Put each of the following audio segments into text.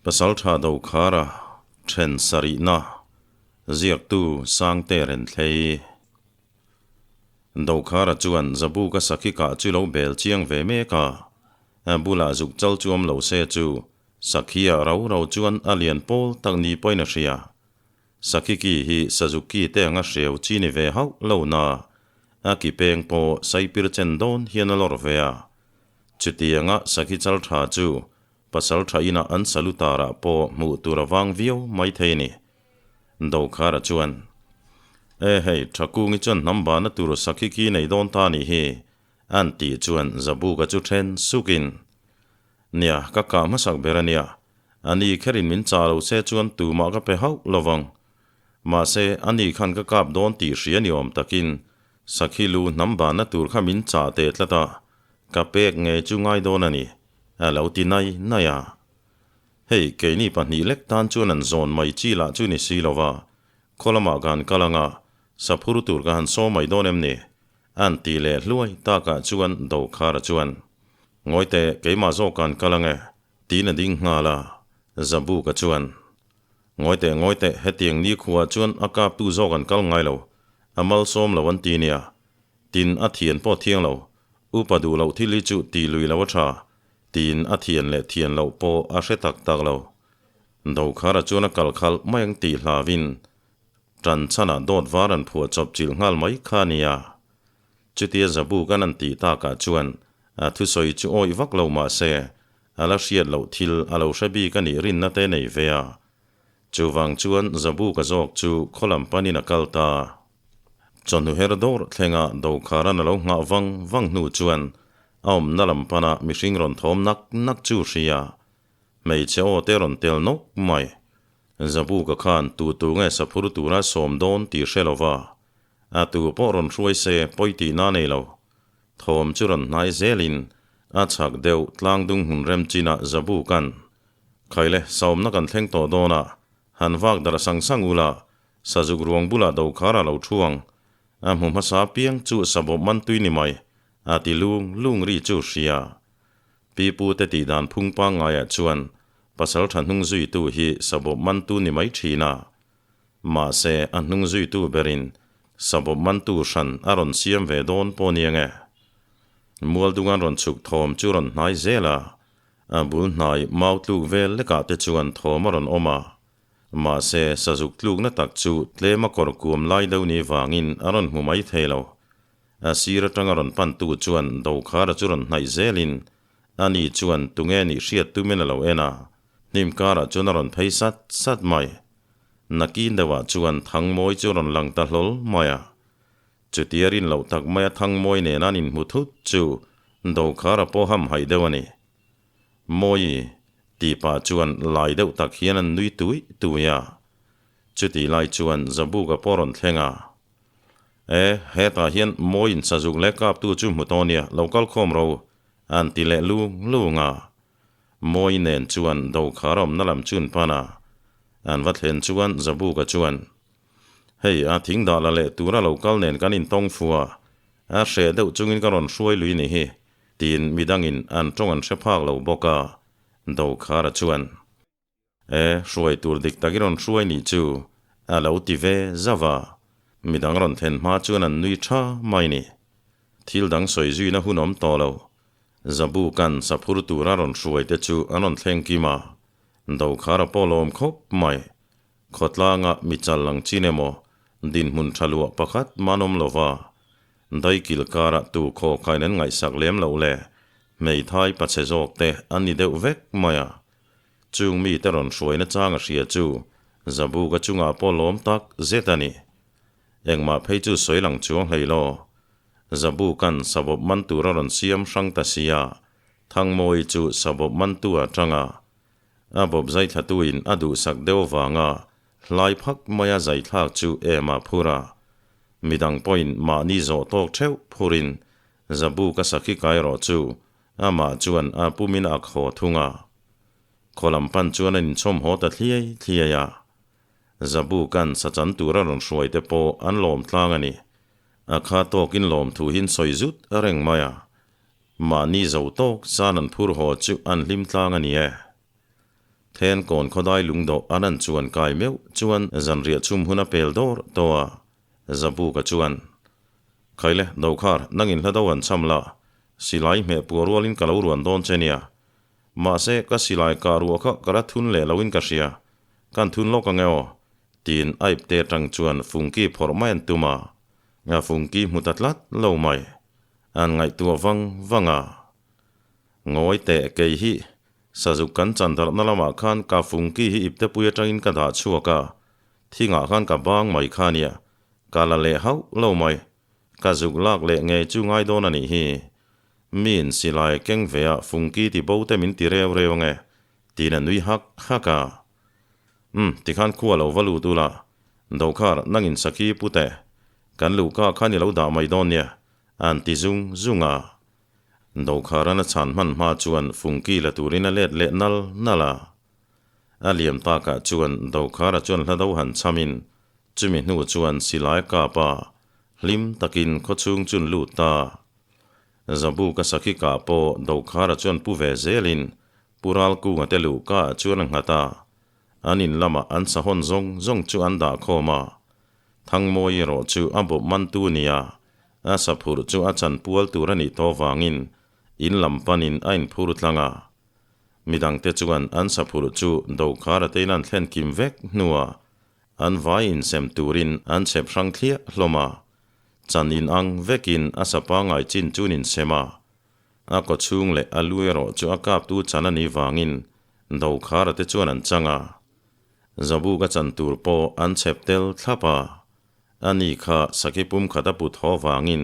Pasaltha Dokhara then sarihna ziaktu Sangte Renthlei. Dokhara chuan Zabuka sakhi kah chu lo bel chiang ve mek a, a bulah zuk chal chu awm lo se chu sakhi ah rau rau chuan a lian pawl tak ni pawhin a hria. Sakhi ki hi sazuk ki te anga hreu chi ni ve hauh lo na, a ki peng pawh saipir chen dawn hian a lawr ve a. Chutianga sakhi chal tha chu pasal tha inah an salutar ah pawh hmuh tur a vang viau mai thei ni. Dokhara chuan, E hei, Thakungi chuan hnam bana tur sakhi ki nei dawn ta nih hi, an tih chuan Zabuka chu then sukin, Nia, ka kah hmasak ber a nia. Ani kherin min chah lo se chuan tumah ka pe hauh lo vang. Mahse, ani khan ka kap dawn tih hria ni awm takin Sakhi lu hnam banna tur kha min chah teh tlat a, ka pek ngei chu ngai dawn a ni, a lo ti nai nai a. Hei, keini pahnih lek tan chuan an zawn mai chi lah chu ni si lo va, khaw lamah ka han kal ang a, saphur tur ka han saw mai dawn em ni? An ti leh hluai takah chuan Dokhara chuan, Ngawite, keimah zawk ka han kal ang e, Tiin a ding nghal a, Zabuka chuan, Ngawi teh, ngawi teh, hetiang nikhua chuan a kaptu zawk an kal ngai lo, a malsawm lo an ti nia. Tin, a thian pawh thiang lo, upa duh loh thil hi chu ti lui lo a tha, tiin a thian leh thian loh pawh a hre tak tak lo. Dokhara chuan a kal khalh mai ang tih hlauhin tan chhanah dawt var an phuah chawp chilh nghal mai kha a nia. Chutia Zabukan an tih takah chuan a thusawi chu awih vak lo mah se, a la hriat loh thil a lo hre bik a nih rinna te nei ve a. Chuvang chuan Zabuka zawk chu khaw lam panin a kal ta. Chawhnu her dawr thlenga Dokharan a lo nghah vang vang hnu chuan a awmna lam pana mihring rawn thawm nak nak chu hria. Hmeichhe aw te rawn tel nawk mai. Zabuka khan tu tu nge saphur tura sawm dawn tih hre lova A tu pawh rawn hruai se pawi tihna nei lo. Thawm chu rawn hnai zelin a chhak deuh tlang dung hmun rem chinah Zabu kan Khaile saumna kan thleng tawh dawn a, han vak darh sang sang ula, sazuk ruang bulah dokhar a lo thu ang. A hmu hmasa piang chu sabawp man tui ni mai, a ti lung lung ri chu hria. Pi pu te tih dan phung pangngaiah chuan pasal tha hnung zuitu hi sabawp man tu ni mai thin a. Mahse, a hnung zuitu berin sabawp mantu hran a rawn siam ve dawn pawh nia nge. Mualdungan rawn chhuk thawm chu rawn hnai zel a, a bul hnai mau tluk vel lekah te chuan thawm a rawn awm a. Mahse, sazuk tlukna tak chu tlema kawr kuam lai deuh ni vangin a rawn hmu mai thei lo. A sir atanga rawn pantu chuan Dokhara chu rawn hnaih zelin ani chuan tunge nih hriat tumin a lo en a, hnim karah chuan a rawn phei sat sat mai. Nakin deuhah chuan Thangmawi chu rawn lang ta hlawl mai a. Chutia rin loh tak maia Thangmawi nena an inhmu thut chu Dokhara pawh hamhaih deuh a ni. Mawi tih pah chuan lai deuh tak hian an nui tui tui a. Chutih lai chuan Zabuka pawh rawn thleng a. E, hetah hian Mawiin sazuk leh kaptu chu hmu tawh nia, lo kal khawm ro, an ti leh lung lung a. Mawi nen chuan Dokhar awmna lam chu an pan a, an va thlen chuan Zabuka chuan, Hei, a thing dah la leh tura lo kal nen kan intawng fu a, a hreh deuh chungin ka rawn hruai lui ni hi, tiin midangin an tawng an hre phak lo bawk a, Dokhara chuan, E, hruai tur dik tak i rawn hruai nih chu, a lo ti ve zauh a, midang rawn thlen hma chuan an nui tha mai ni. Thil dang sawi zuina hun awm tawh lo, Zabu kan saphur tura rawn hruai te chu an rawn thleng kim a, Dokhara pawh lawm khawp mai. Khawtlanga mi chal ang chin emaw dinhmun tha luah pakhat man awm lova, daikil karah tu khaw khain an ngaihsak lem loh le hmeithai pachhe zawk te an ni deuh vek mai a. Chung mite rawn hruaina chang a hria chu Zabuka chungah pawh lawm tak zet a ni. Engmah phei chu sawi lang chuang hlei law. Zabu kan sabawp man tur a rawn siam hrang ta si a, Thangmawi chu sabawp mantu a tang a. A bawp zaithlatuin a duhsak deuh avanga hlai phak maia zaithlak chu em a phur a. Midang pawhin mahni zawh tawk theuh phurin Zabu ka sakhi kai rawh chu amah chuan a pumin a khaw thung a. Khaw lam pan chuan a inchhawm haw ta thliai thliai a. Zabu kan sachan tura rawn hruai te pawh an lawm tlang a ni. A kha tawkin lawmthu hin sawi zut a reng mai a, mahni zo tawk zan an phur haw chu an hlim tlang a ni e. Thenkawn khawdai lungdawh an an chuan kai meuh chuan zanriah chhum hun a pel dawr tawh a, Zabuka chuan, Khaile, Dokhar, nangin hla do an cham la, silai hmeh puah rualin ka lo ruan dawn che nia. Mahse, ka silai kah ruah kha ka la thun leh loin ka hria, kan thun lawk ange aw, tiin a ipte atang chuan fungki phawrh mai an tum a, a fungki hmu ta tlat lo mai. An ngaihtuah vang vang a. Ngawi teh kei hi Sazuk kan chan darhna lamah khan ka fungki hi iptepui atangin ka dah chhuak a, thingah khan ka bang mai kha nia, ka la leh hauh lo mai. Ka zuk lak leh ngei chu ngai dawn a nih hi. Miin silai keng ve a fungki ti bo te min ti reu reu ange, tiin a nui hak hak a. Umm, tikhan khua lo va lut ula, Dokhar, nangin sakhi pu teh, kan luhka khan i lo dah mai dawn nia, an ti zung zung a. Dokharan a chhan hman hma chuan Fungki la turin a let leh nal nal a. A liam takah chuan Dokhara chuan hla do han chhamin chumi hnu chuan silai kap a, hlim takin khawchhung chun lut ta. Zabuka sakhi kah pawh Dokhara chuan pu ve zelin Pu Ralkunga te luhka ah chuan a nghat a, an in lamah an sahawn zawng zawng chu an dah khawm a. Thangmawi erawh chu a bawp mantu nia, a saphurh chu a chan pual tur a nih tawh vangin in lam panin a inphur tlang a. Midangte chuan an saphurh chu Dokhara tein an thlen kim vek hnuah an vai insem turin an chhep hrang thliah hlawm a, chan in ang vekin a sapangai chin chun insem a. A kawchhung leh a lu erawh chu a kaptu chan a nih vangin Dokhara te chuan an chang a. Zabuka chan tur pawh an chhep tel thlap a, ani kha sakhi pum khat a put haw vangin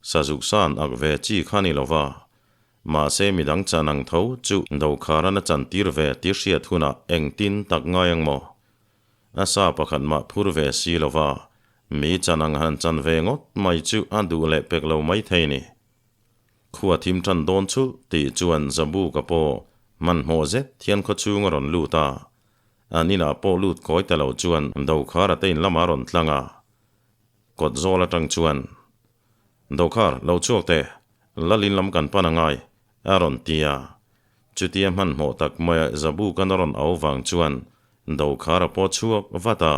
sazuk san ak ve chi kha ni lo va, mahse midang chan ang tho chu Dokharan a chan tir ve tih hriat hunah engtin tak ngai ang maw? A sa pakhat mah phur ve si lo va, mi chan ang han chan ve ngawt mai chu a duh leh pek lo maithei ni. Khua thim tan dawn chulh tih chuan Zabuka pawh hmanhmawh zet hian khaw chhung a rawn lut a. An inah pawh lut kawi ta lo chuan Dokhara te in lamah a rawn tlang a. Kawt zawl atang chuan, Dokhar, lo chhuak teh, Lal in lam kan pan a ngai, a rawn ti a. Chutia hmanhmawh tak maia Zabuka'n a rawn au vang chuan Dokhara pawh chhuak vat a.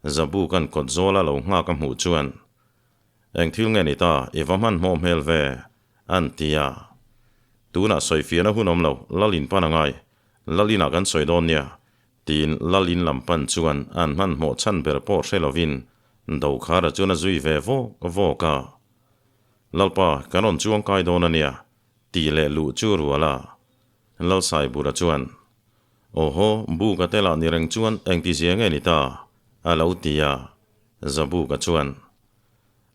Zabuka'n kawt zawla lo nghak a hmuh chuan, Eng thil nge ni ta, i va hmanhmawh hmel ve, an ti a. Tunah sawifiahna hun awm lo, Lal in pan a ngai, Lal inah kan sawi dawn nia, tiin Lal in lam pan chuan an hmanhmawh chhan ber pawh hre lovin Dokhara chuan a zui ve vawk vawk a. Lalpa, kan rawn chuang kai dawn a nia, tih leh luh chu rual a. Lal Saibura chuan, Awhaw, Buka te lah ni reng chuan engtizia nge ni ta? a lo ti a. Zabuka chuan,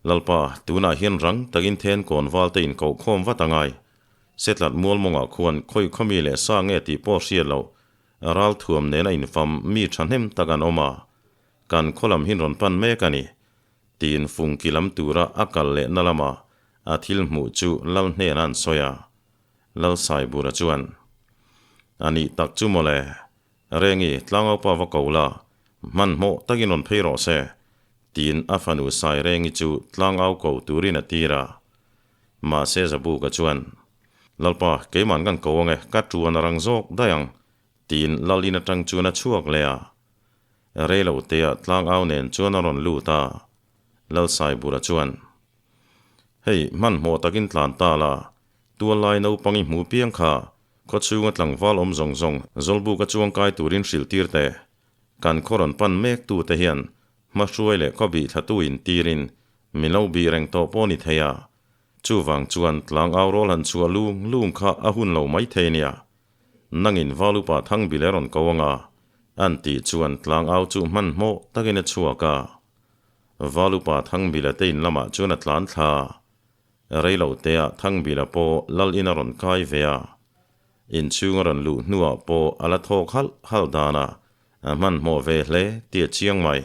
Lalpa, tunah hian rang takin then kawn val te inkoh khawm vat a ngai. Setlat mual mawngah khuan khawi khawmi leh sa nge tih pawh hriat loh, ral thuam nena infam mi thahnem tak an awm a, kan khaw lam hin rawn pan mek a ni, tiin fungki lam tura a kal lehna lama a thil hmuh chu Lal hnenah an sawi a. Lal Saibura chuan, A nih tak chu mawle, Rengi, tlangaupa va ko la, hmanhmawh takin rawn phei rawh se, tiin a fanu Sai Rengi chu tlangau ko turin a tir a. Mahse Zabuka chuan, Lalpa, keiman kan ko ange, ka tuan a rang zawk daih ang, tiin Lal in atang chuan a chhuak leh a. Reilo tea tlangau nen chuan a rawn lut a. Lal Saibura chuan, Hei, hmanhmawh takin tlan ta la, tuallai naupang i hmu piang kha, Khaw chhunga tlangval awm zawng zawng Zawlbuka chuang kai turin hrilh tir teh. Kan khaw rawn pan mek tute hian hmahruai leh khaw bih thlatu in tirin min lo bih reng tawh pawh ni thei a. Chuvang chuan tlang au rawl han chhuah lung lung kha a hun lo mai thei nia. Nangin Valupa Thangbile rawn ko anga an tih chuan tlang au chu hmanhmawh takin a chhuak a. Valupa Thangbile te in lamah chuan a tlan thla. Rei lo teah Thangbila pawh Lal in a rawn kai ve a, inchhung a rawn luh hnuah pawh a la thawk halh halh dan a, a hmanhmawh ve hle tih a chiang mai.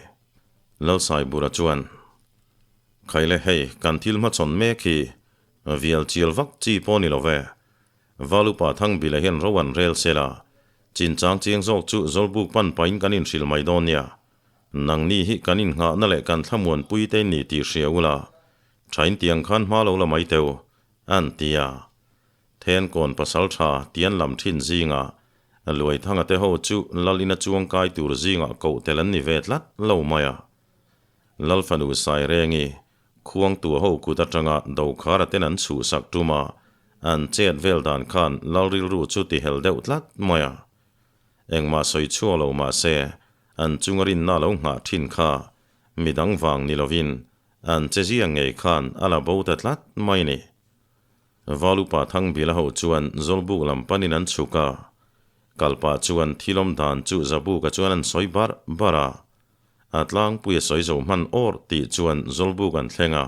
Lalsaibura chuan, Khaile hei kan thil hmachhawn mek hi vial chial vak chi pawh ni lo ve. Valupa Thangbila hian ro an rel sela, chinchang chiang zawk chu Zawlbuk pan pahin kan inhrilh mai dawn nia. Nangni hi kan innghahna leh kan thlamuanpui te in ni tih hria ula, Thain tiang khan hma lo la mai teu, an ti a. Then kawn pasal tha tian lam thin zingah Luaithanga te ho chu Lal ina chuang kai tur zingah koh tel an ni ve tlat lo mai a. Lal fanu Sairengi, Khuangtua ho kut atanga Dokhara ten an chhuhsak tum a, an chet vel dan khan Lal rilru chu ti hel deuh tlat mai a. Engmah sawi chhuak lo mah se, an chunga rinna lo nghah thin kha midang vang ni lovin an che zia ngei khan a la bo ta tlat mai ni. Valupa Thangbila ho chuan Zawlbuk lam panin an chhuk a, kalpah chuan thilawm dan chu Zabuka chuan an sawi barh barh a, a tlangpui a sawi zo hman awr tih chuan Zawlbuk an thleng a,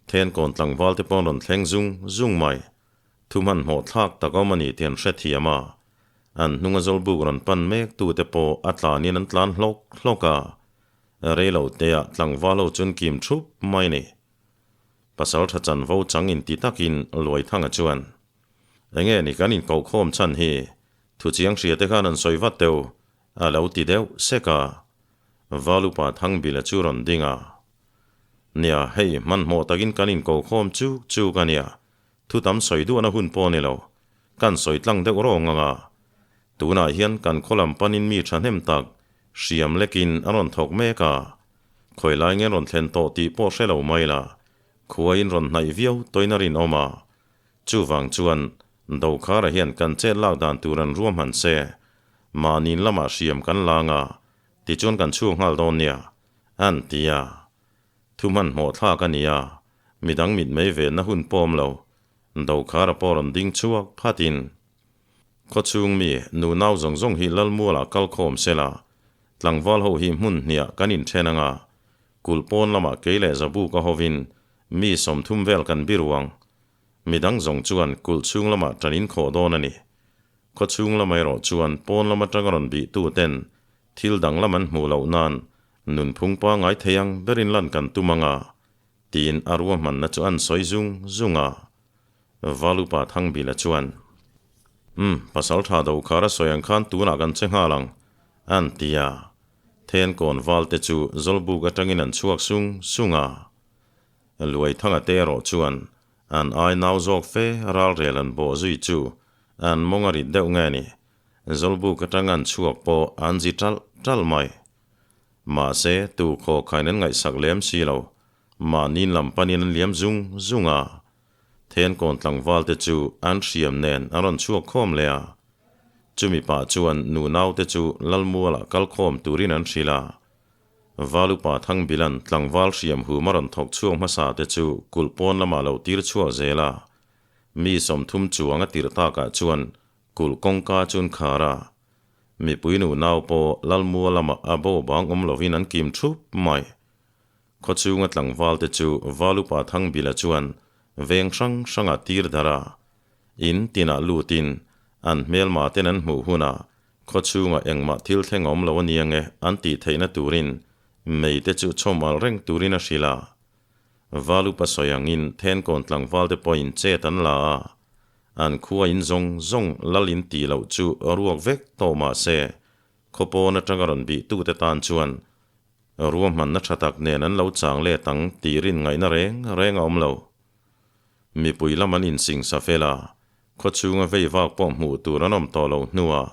Thenkawn tlangval te pawh an rawn thleng zung zung mai. Thu hmanhmawh thlak tak awm a ni tih an hrethiam a, an hnunga Zawlbuk rawn pan mek tute pawh a tlanin an tlan hlawk hlawk a, reilo teah tlangval ho chuan kim thup mai a ni. Pasal tha chanvo chang inti takin Luaithanga chuan, Enge ni kan inkohkhawm chhan hi, thu chiang hria te khan an sawi vat deuh, a lo ti deuh sek a. Valupa Thangbila chu rawn ding a, Nia, hei hmanhmawh takin kan inkohkhawm chuk chuk a nia, thu tam sawi duahna hun pawh ni lo, kan sawi tlang deuh rawng ang a. Tunah hian kan khaw lam panin mi thahnem tak hriam lekin a rawn thawk mek a, Khawi lai nge rawn thlen tawh tih pawh hre lo mai la, khuaiin rawn hnaih viau tawin a rinawm a. Chuvang chuan Dokhara hian kan chet lak dan tur an ruahman se, mahniin lamah hriam kan lang a, tichuan kan chhuak nghal dawn nia, an ti a. Thu hmanhmawh thlak a ni a, midang mitmei venna hun pawm lo, Dokhara pawh rawn ding chhuak phatin, Khawchhung mi, nu nau zawng zawng hi Lalmualah kal khawm se la, Tlangval ho hi hmun hniah kan inthen ang a, kulh pawn lamah kei leh Zabuka hovin mi 30 vel kan biru ang. Midang zawng chuan kulh chhung lamah tan inkhawh dawn a ni. Khaw chhung lam erawh chuan pawn lam atanga rawn bihtu ten thil dang lam an hmuh loh nan nunphung pangngai thei ang berin lan kan tum ang a, tiin a ruahmanna chu an sawi zung zung a. Valupa Thangbila chuan, Umm, pasal tha do khar a sawi ang khan tunah kan che nghal ang, an ti a. Thenkawn valte chu Zawlbuk atangin an chhuak sung sung a. Luaithanga te erawh chuan an ai nau zawk fe ralrel an bawh zui chu an mawng a rit deuh nge ni, Zawlbuk atang an chhuak pawh an zi ṭalh ṭalh mai. Mahse, tu khaw khain an ngaihsak lem si lo, mahni lam panin an liam zung zung a. Thenkawn tlangval te chu an hriam nen an rawn chhuak khawm leh a. Chumi pah chuan nu naute chu Lalmualah kal khawm turin an hrilh a. Valupa Thangbilan tlangval hriam hum a rawn thawk chhuak hmasa te chu kulh pawn lamah lo tir chhuak zel a. Mi 30 chuang a tirh takah chuan kulh kawngka chu an khar a. Mipui nu nau pawh Lalmual lamah a bo bang awm lovin an kim thup mai. Khawchhunga tlangval te chu Valupa Thangbila chuan veng hrang hranga tir darh a, in tinah lutin an hmelma ten an hmuh hunah khawchhunga engmah thil thleng awm lo a nia nge an tih theihna turin mei te chu chhawm alh reng turin a hrilh a. Valupa sawi angin Thenkawn tlangval te pawhin chet an la a, an khua in zawng zawng lal in tih loh chu ruak vek tawh mah se khaw pawn atanga rawn bih tute tan chuan Ruahmanna tha tak nen an lo chang let ang tih rin ngaihna reng reng a awm lo. Mipui lam an insingsa fel a, khaw chhunga vei vak pawh hmuh tur an awm tawh lo hnuah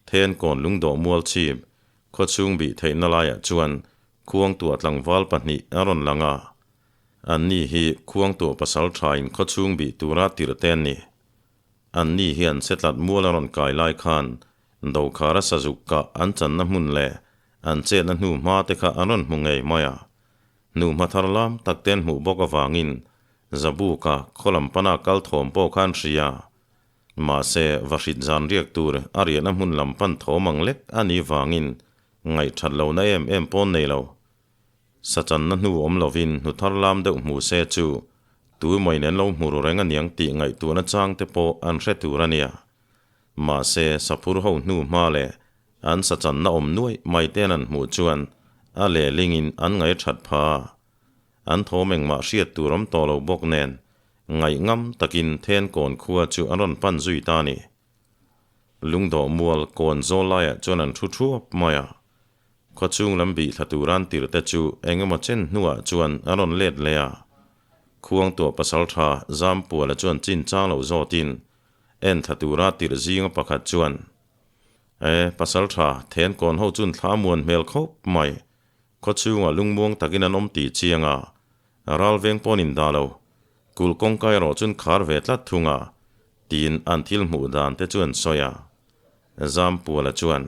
Thenkawn lungdawh mual chhip khaw chhung bih theihna laiah chuan Khuangtuah tlangval pahnih a rawn lang a. Anni hi Khuangtuah pasal thain khaw chhung bih tura tirh te an ni. Anni hian Setlat mual a rawn kai lai khan Dokhara sazuk kah an channa hmun leh An chetna hnu hma te kha an rawn hmu ngei mai a, hnu hma thar lam tak te an hmuh bawk avangin Zabuka khaw lam pana kal thawm pawh kha an hria. Mahse, vahrit zan riak tur a riahna hmun lam pan thawm ang lek a nih vangin ngaihthat lohna em em pawn nei lo. Sachanna hnu awm lovin hnu thar lam deuh hmu se chu tuemaw in an lo hmu ru reng aniang tih ngaihtuahna chang te pawh an hre tur a nia. Mahse, saphur ho hnu hma leh An sachanna awm nuaih mai ten an hmuh chuan a lehlingin an ngaih that pha a. An thawm engmah hriat tur awm tawh lo bawk nen ngaih ngam takin Thenkawn khua chu an rawn pan zui ta a ni. Lungdawh mual kawn zawl laiah chuan an thu thuap mai a. Khaw chhung lam bih thla tur an tirh te chu eng emaw chen hnuah chuan an rawn let leh a. Khuangtuah pasaltha Zampuala chuan chin chang lo zawtin en thla tura tirh zinga pakhat chuan. E, pasaltha, then kawn ho chun thla muan hmel khawp mai. Khaw chhungah lungmuang takin an awm tih chiang a, ral veng pawn in dah lo. Kul kawngka erawh chun khar ve tlat thung a, tiin an thil hmuh dan te chu an sawi a. Zampuala chuan,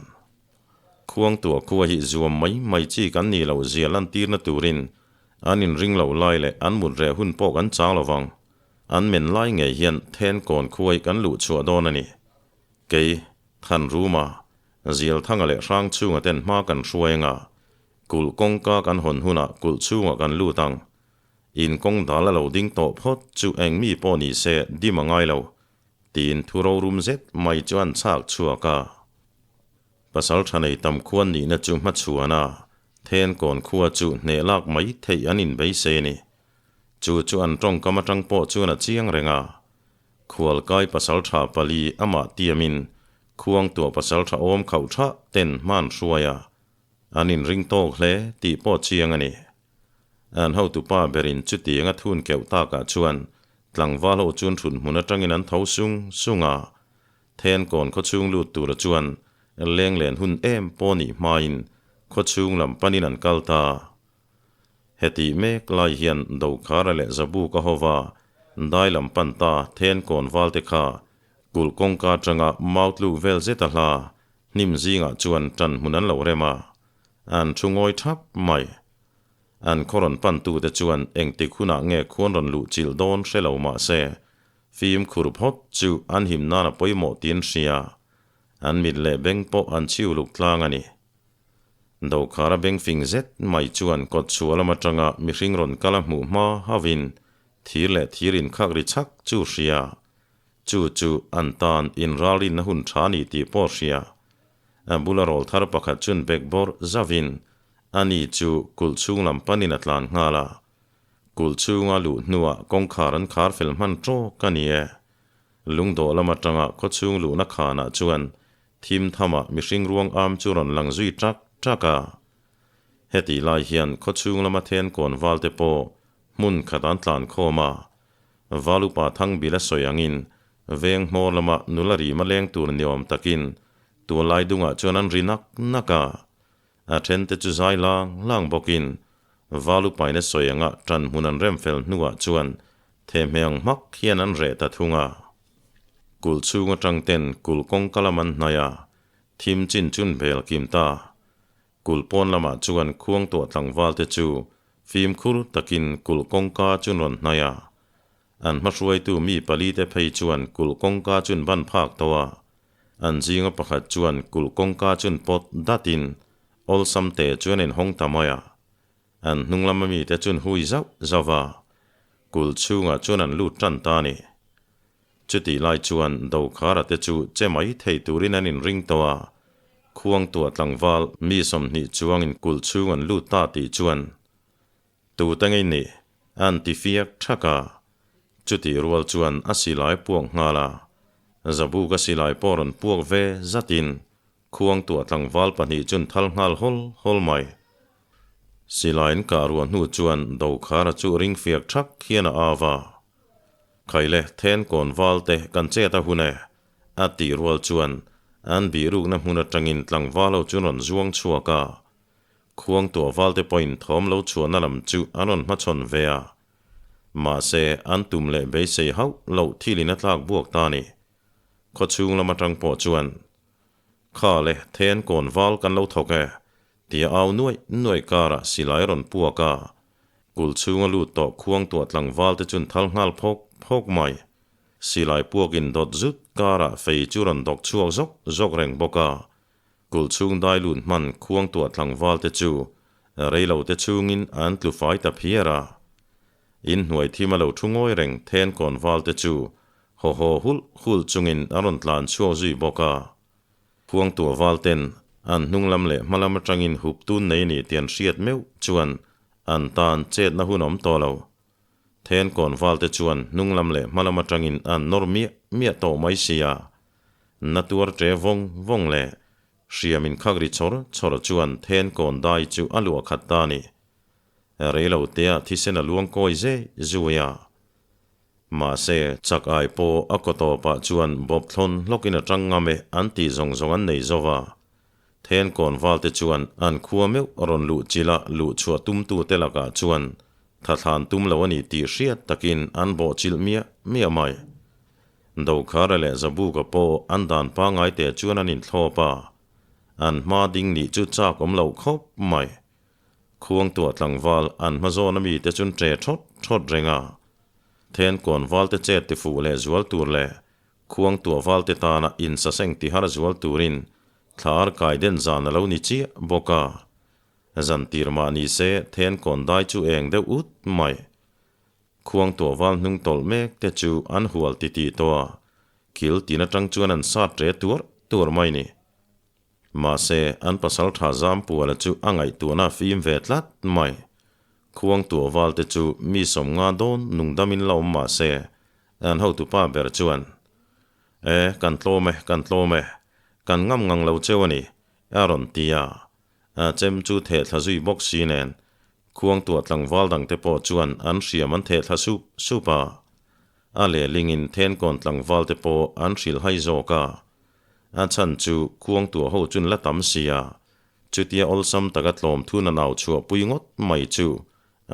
Khuangtuah khua hi zuam mai mai chi kan nih loh zia lantirna turin an inring lo lai leh an mut reh hun pawh kan chang lo vang. An men lai ngei hian then kawn khua hi kan luh chhuah dawn a ni. Kei, Thanruma, Zialthanga leh Hrangchhunga ten hma kan hruai anga, kulh kawngka kan hawn hunah kulh chhungah kan lut ang. In kawng dal a lo ding tawh phawt chu eng mi pawh ni se dim a ngai lo, tiin thu rorum zet mai chu an chhak chhuak a. Pasal tha nei tam khuan nihna chu hmachhuan a, then kawn khua chu hneh lak mai theih an inbeisei a ni. Chu chu an tawngkam atang pawh chuan a chiang reng a. Khualkai pasaltha pali amah tiamin khuangtuah pasaltha awm khauh tha ten hman hruai a, an inring tawk hle tih pawh chiang a ni. An hotupa berin chutiang a thun keuh takah chuan tlangval ho chun thut hmun atangin an tho sung sung a, Thenkawn khawchhung lut tura chuan lenglen hun em pawh nih hmain khawchhung lam panin an kal ta. Hetih mek lai hian Dokhara leh Zabuka hova dai lam pan ta then kawn valte kha kulh kawngka atanga mau tluk vel zet a hla hnim zingah chuan tan hmun an lo rem a, an thu ngawi thap mai. An khaw rawn pantute chuan engtik hunah nge khuan rawn luh chilh dawn hre lo mah se, fimkhur phawt chu an him nan a pawimawh tiin hria, an mit leh beng pawh an chhiu luk tlang a ni. Dokhara beng fing zet mai chuan kawt chhuah lam atanga mihring rawn kal a hmuh hma hauhin thir leh thir inkhak ri chhak chu hria. Chu chu an tan inralrinna hun tha ni tih pawh hria. A bula rawl thar pakhat chuan bek bawrh zauhin ani chu kulh chhung lam panin a tlan nghal a. Kulh chhunga luh hnuah kawngkhar an khar fel hman tawk a ni e. Lungdawh lam atanga khawchhung luhna khanah chuan Thim thamah mihring ruang am chu rawn lang zui ṭak ṭak a. Hetih lai hian khawchhung lama then kawn valte pawh hmun khat an tlan khawm a. Val upa Thangbil a sawi angin veng hmawr lama nula rima leng tur ni awm takin tualai dungah chuan an ri nak nak a. A thente chu zai lang lang bawkin val upain a sawi anga ṭan hmun an rem fel hnuah chuan thehmeh ang hmak hian an reh ta thung a. Kulh chhung atang ten kulh kawngka lam an hnaih a, thim chin chun bel kim ta. Kulh pawn lamah chuan khuang tuah tlangval te chu fimkhur takin kulh kawngka chun rawn hnaih a. An hmahruaitu mi pali te phei chuan kulh kawngka chun ban phak tawh a. An zinga pakhat chuan kulh kawngka chun pawt datin awlsam te chuan in hawng ta mai a. An hnung lama mite chun hui zauh zauh va, kulh chhungah chuan an lut tan ta a ni. Chutih lai chuan Dokhara te chu che mai thei turin an inring tawh a, Khuangtuah tlangval mi 20 chuangin kulh chhung an lut ta tih chuan tute ngei nih an ti fiak thak a, chutih rual chuan a silai puak nghal a, Zabuka silai pawh rawn puak ve zatin Khuangtuah tlangval pahnih chun thal nghal hawl hawl mai. Silaiin kah ruah hnu chuan Dokhara chu ring fiak thak hian a au a. Khaile then kawn val te kan chet a hun e, a tih rual chuan an bihrukna hmun atangin tlangval ho chu rawn zuang chhuak a. Khuangtuah val te pawhin thawm lo chhuahna lam chu an rawn hmachhawn ve a. Mahse, an tum leh beisei hauh loh thilin a tlak buak ta a ni. Khawchhung lam atang pawh chuan Kha le, then kawn val kan lo thawk e, tia au nuaih nuaih karah silai rawn puak a, kulh chhunga lut tawh khuang tuah tlangval te chun thal nghal phawk phawk mai. Silai puakin dawt zut karah fei chu rawn dawk chhuak zawk zawk reng bawk a, kulh chhung dai lut hman khuang tuah tlangval te chu rei lo te chhungin an tlu fai ta phiar a. In hnuai thim a lo thu ngawi reng then kawn val te chu Haw haw hulh hulh chungin a rawn tlan chhuak zui bawk a. Khuangtuah val ten an hnung lam leh hma lam atangin hup tun nei ni tih an hriat meuh chuan an tan chetna hun awm tawh lo. Thenkawn val te chuan hnung lam leh hma lam atangin an nawr miah miah tawh mai si a. Na tuar ṭe vawng vawng leh hriam inkhak ri chawr chawr chuan thenkawn dai chu a luah khat ta a ni. Reilo tea thisen a luang kawi zeh zui a. Mahse, chak ai pawh a kaw tawpah chuan bawp thlawn hlawkin a tang ngam e an tih zawng zawng an nei zo va. Thenkawn valte chuan an khua meuh rawn luh chilh a luh chhuah tumtute lakah chuan thathlan tum lo a ni tih hriat takin an bawh chilh miah miah mai. Dokhara leh Zabuka pawh an dan pangngai teh chuan an inthlawp a, an hma ding nih chu chak awm loh khawp mai. Khuangtuah tlangval an hma zawn a mite chun ṭe ṭhawt ṭhawt reng a, Thenkawn valte chet tifuh leh zual tur leh Khuangtuah valte tana insaseng tihar zual turin thla arkai den zan a lo ni chiah bawk a. Zan tir mah ni se Thenkawn dai chu eng deuh ut mai. Khuangtuah val hnung tawlh mek te chu an hual titih tawh a, kil tin atang chuan an sat re tuar tuar mai ni. Mahse, an pasal tha Zampuala chu a ngaihtuahna a fim ve tlat mai. Khuangtuah val te chu mi sawmnga dawn nungdamin la awm mah se, an hotupa ber chuan, E, kan tlawm e, kan tlawm e, kan ngam ngang lo cheu a ni, a rawn ti a. A chem chu thehthla zui bawk si nen, Khuangtuah tlangval dangte pawh chuan an hriam an thehthla sup sup a. A lehlingin Thenkawn tlangvalte pawh an hrilhhai zawk a. A chhan chu Khuangtuah ho chun la tam si a, chutia awlsam taka tlawm thun a nau chhuah pui ngawt mai chu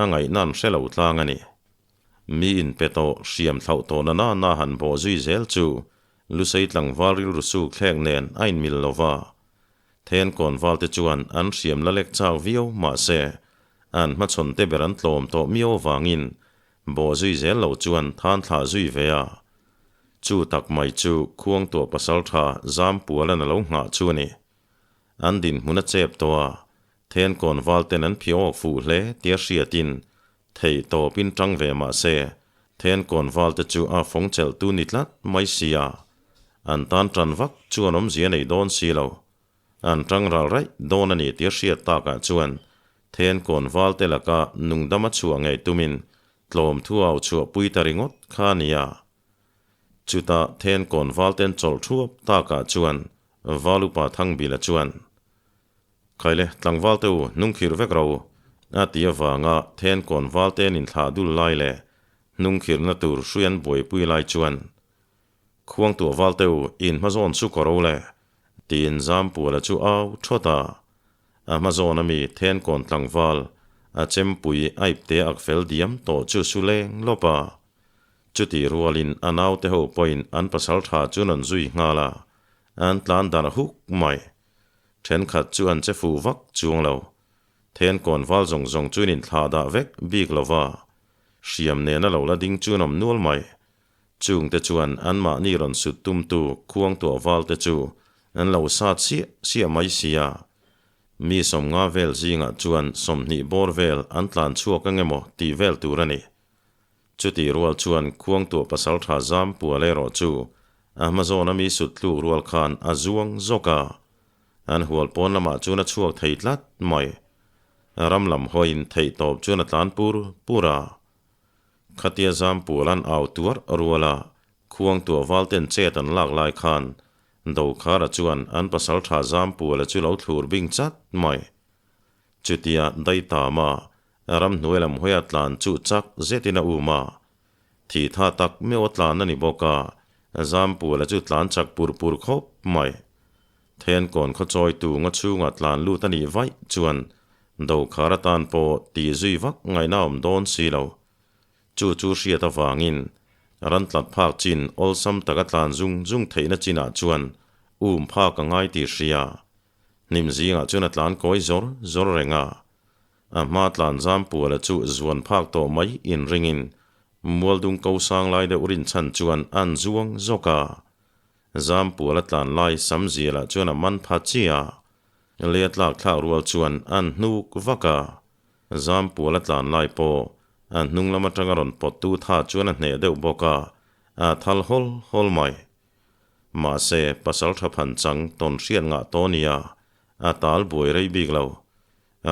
a ngaihna an hre lo tlang a ni. Mi inpe tawh hriam thlauh tawh na na na han bawh zui zel chu Lusei tlangval rilru suk thlek nen a inmil lo va. Thenkawn valte chuan an hriam la lek chau viau mahse an hmachhawn te ber an tlawm tawh miau avangin bawh zui zel lo chuan than thlah zui ve a. Chu tak mai chu Khuangtuah pasaltha Zampualan a lo nghah chu a ni. An dinhmun a chep tawh a, Thenkawn valten an phiah awk fuh hle tia hriatin theih tawpin tang ve mah se, Thenkawn valte chu a fawng chelhtu ni tlat mai si a, an tan tan vak chuan awmzia nei dawn si lo. An tang ral raih dawn a ni tia hriat takah chuan Thenkawn valte laka nungdama chhuah ngei tumin tlawm thu au chhuah pui ta ringawt kha a ni a. Chutah Thenkawn valten chawlh thuap takah chuan Valupa Thangbila chuan, Khaile, tlangval te u, hnungkhirh vek ro u, a ti avanga Thenkawn valten inthlah dul lai leh hnungkhirhna tur hrui an buaipui lai chuan, Khuangtuah valte u, in hmazawn chu ka ro le, tiin Zampuala chu au thawt a. A hmazawn ami Thenkawn tlangval, a chempui aipte ak fel diam tawh chu su leng lawp a. Chutih rualin a naute ho pawhin an pasal tha chu an rawn zui nghal a, an tlan darh huk mai. Thenkhat chu an che fuh vak chuang lo. Thenkawn val zawng zawng chu in inthlah dah vek bik lo va, hriam nena lo la ding chu an awm nual mai. Chungte chuan anmahni rawn sut tumtu khuangtuah valte chu an lo sat siah siah mai si a. Mi 50 vel zingah chuan 20 bawr vel an tlan chhuak ang emaw tih vel tur a ni. Chutih rual chuan khuangtuah pasaltha Zampual erawh chu a hmazawna mi sut tluk rual khan a zuang zawk a, an hual pawn lamah chuan a chhuak thei tlat mai. Ram lam hawiin theihtawp chuan a tlan pur pur a. Khatia Zampual an au tuar rual a, Khuangtuah valten chet an lak lai khan Dokhara chuan an pasaltha Zampuala chu lo thlur bing chat mai. Chutia Daitama ramhnuai lam hawia tlan chu chak zetin a um a, thih tha tak meuh a tlan a ni bawk a, Zampuala chu tlan chak pur pur khawp mai. Thenkawn khaw chawitu nga chhungah tlan lut a nih vaih chuan Dokhar atan pawh tih zui vak ngaihna awm dawn si lo. Chu chu hriat avangin ran tlat phak chin awlsam taka tlan zung zung theihna chinah chuan um phak a ngai tih hria. Hnim zingah chuan a tlan kawi zawr zawr reng a. A hma tlan zam puala chu zuan phak tawh mai inringin Mualdung ko sang lai deuh rinchhan chuan an zuang zawk a. Zampuala tlan lai Samziala chuan a man pha chi a, lei a tlak thlak rual chuan an hnuk vak a. Zampuala tlan lai pawh a hnung lam atanga rawn pawttu tha chuan a hneh deuh bawk a, a thal hawl hawl mai. Mahse, pasal tha phan chang tawn hriat ngah tawh nia, a tal buai rei bik lo.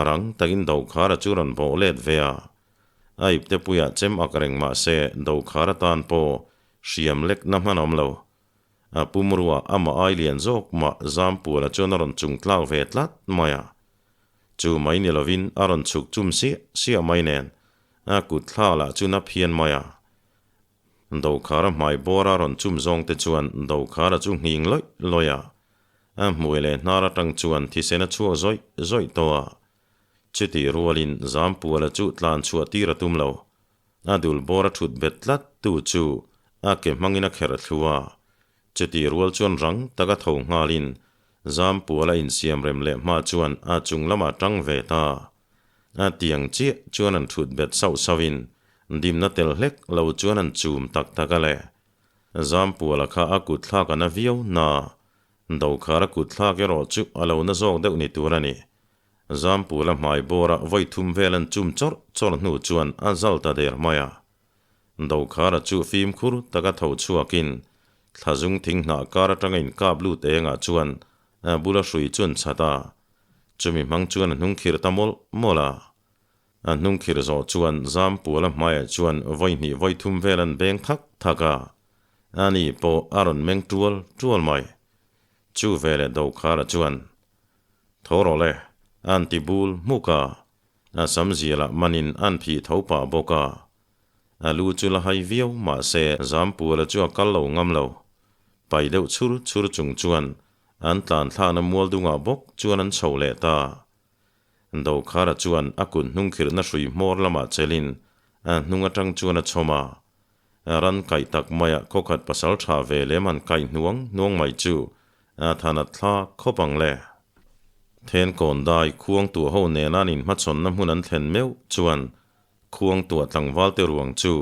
Rang takin Dokhara chu rawn bawh let ve a. A ipte puiah chem ak reng mahse Dokhara tan pawh Hriam lek na hman awm lo. A pumrua amah ai lian zawk mah Zampuala chuan a rawn chung tlak ve tlat mai a. Chu mai ni lovin a rawn chhuk chum siah siah mai nen a kut thla lah chu na phian mai a. Dokhara hmai bawra rawn chum zawng te chuan Dokhara chu nghing lawih lawih a. A hmui leh hnar atang chuan thisen a chhuak zawih zawih tawh a. Chutih rualin Zampuala chu tlan chhuah tir a tum lo. A dul bawr a thut bet tlat tu chu a ke hmangin a kherh thlu a. Chutih rual chuan rang taka tho nghalin Zampuala insiam rem leh hma chuan a chung lamah tang ve ta. A tiang chiah chuan an thut bet sauh sauhin dimna tel hlek lo chuan an chum tak tak a le. Zampuala kha a kut thlak a na viau na. Dokhar a kut thlak erawh chu a lo na zawk deuh ni tur a ni. Zampuala hmai bawra vawi thum vel an chum chawrh chawrh hnu chuan a zal ta der mai a. Dokhara chu fimkhur taka tho chhuakin thlazung thing hnah kar atanga inkap lut engah chuan a bula hrui chu an chhat a. Chumi hmang chuan a hnung khirh ta mawlh mawlh a. A hnung khirh zawh chuan Zampuala hmaiah chuan vawi hnih vawi thum vel an beng thak thak a. Ani pawh a rawn meng tual tual mai. Chu veleh Dokhara chuan, Tho rawh le, an ti bul hmuk a. A sam zialah manin an phih tho pah bawk a. A lu chu la hai viau mahse Zampuala chu a kal lo ngam lo. Pai deuh chhur chhur chung chuan an tlan thlakna mual dungah bawk chuan an chho leh ta. Dokhara chuan a kut hnung khirhna hrui hmawr lamah chelin a hnung atang chuan a chhawm a. Ran kaih tak maia khawkhat pasal tha ve lem han kaih hnuang hnuang mai chu a than a thlak khawp ang le. Thenkawn dai khuang tuah ho nena an inhmachhawnna hmun an thlen meuh chuan Khuang tuah tlangvalte ruang chu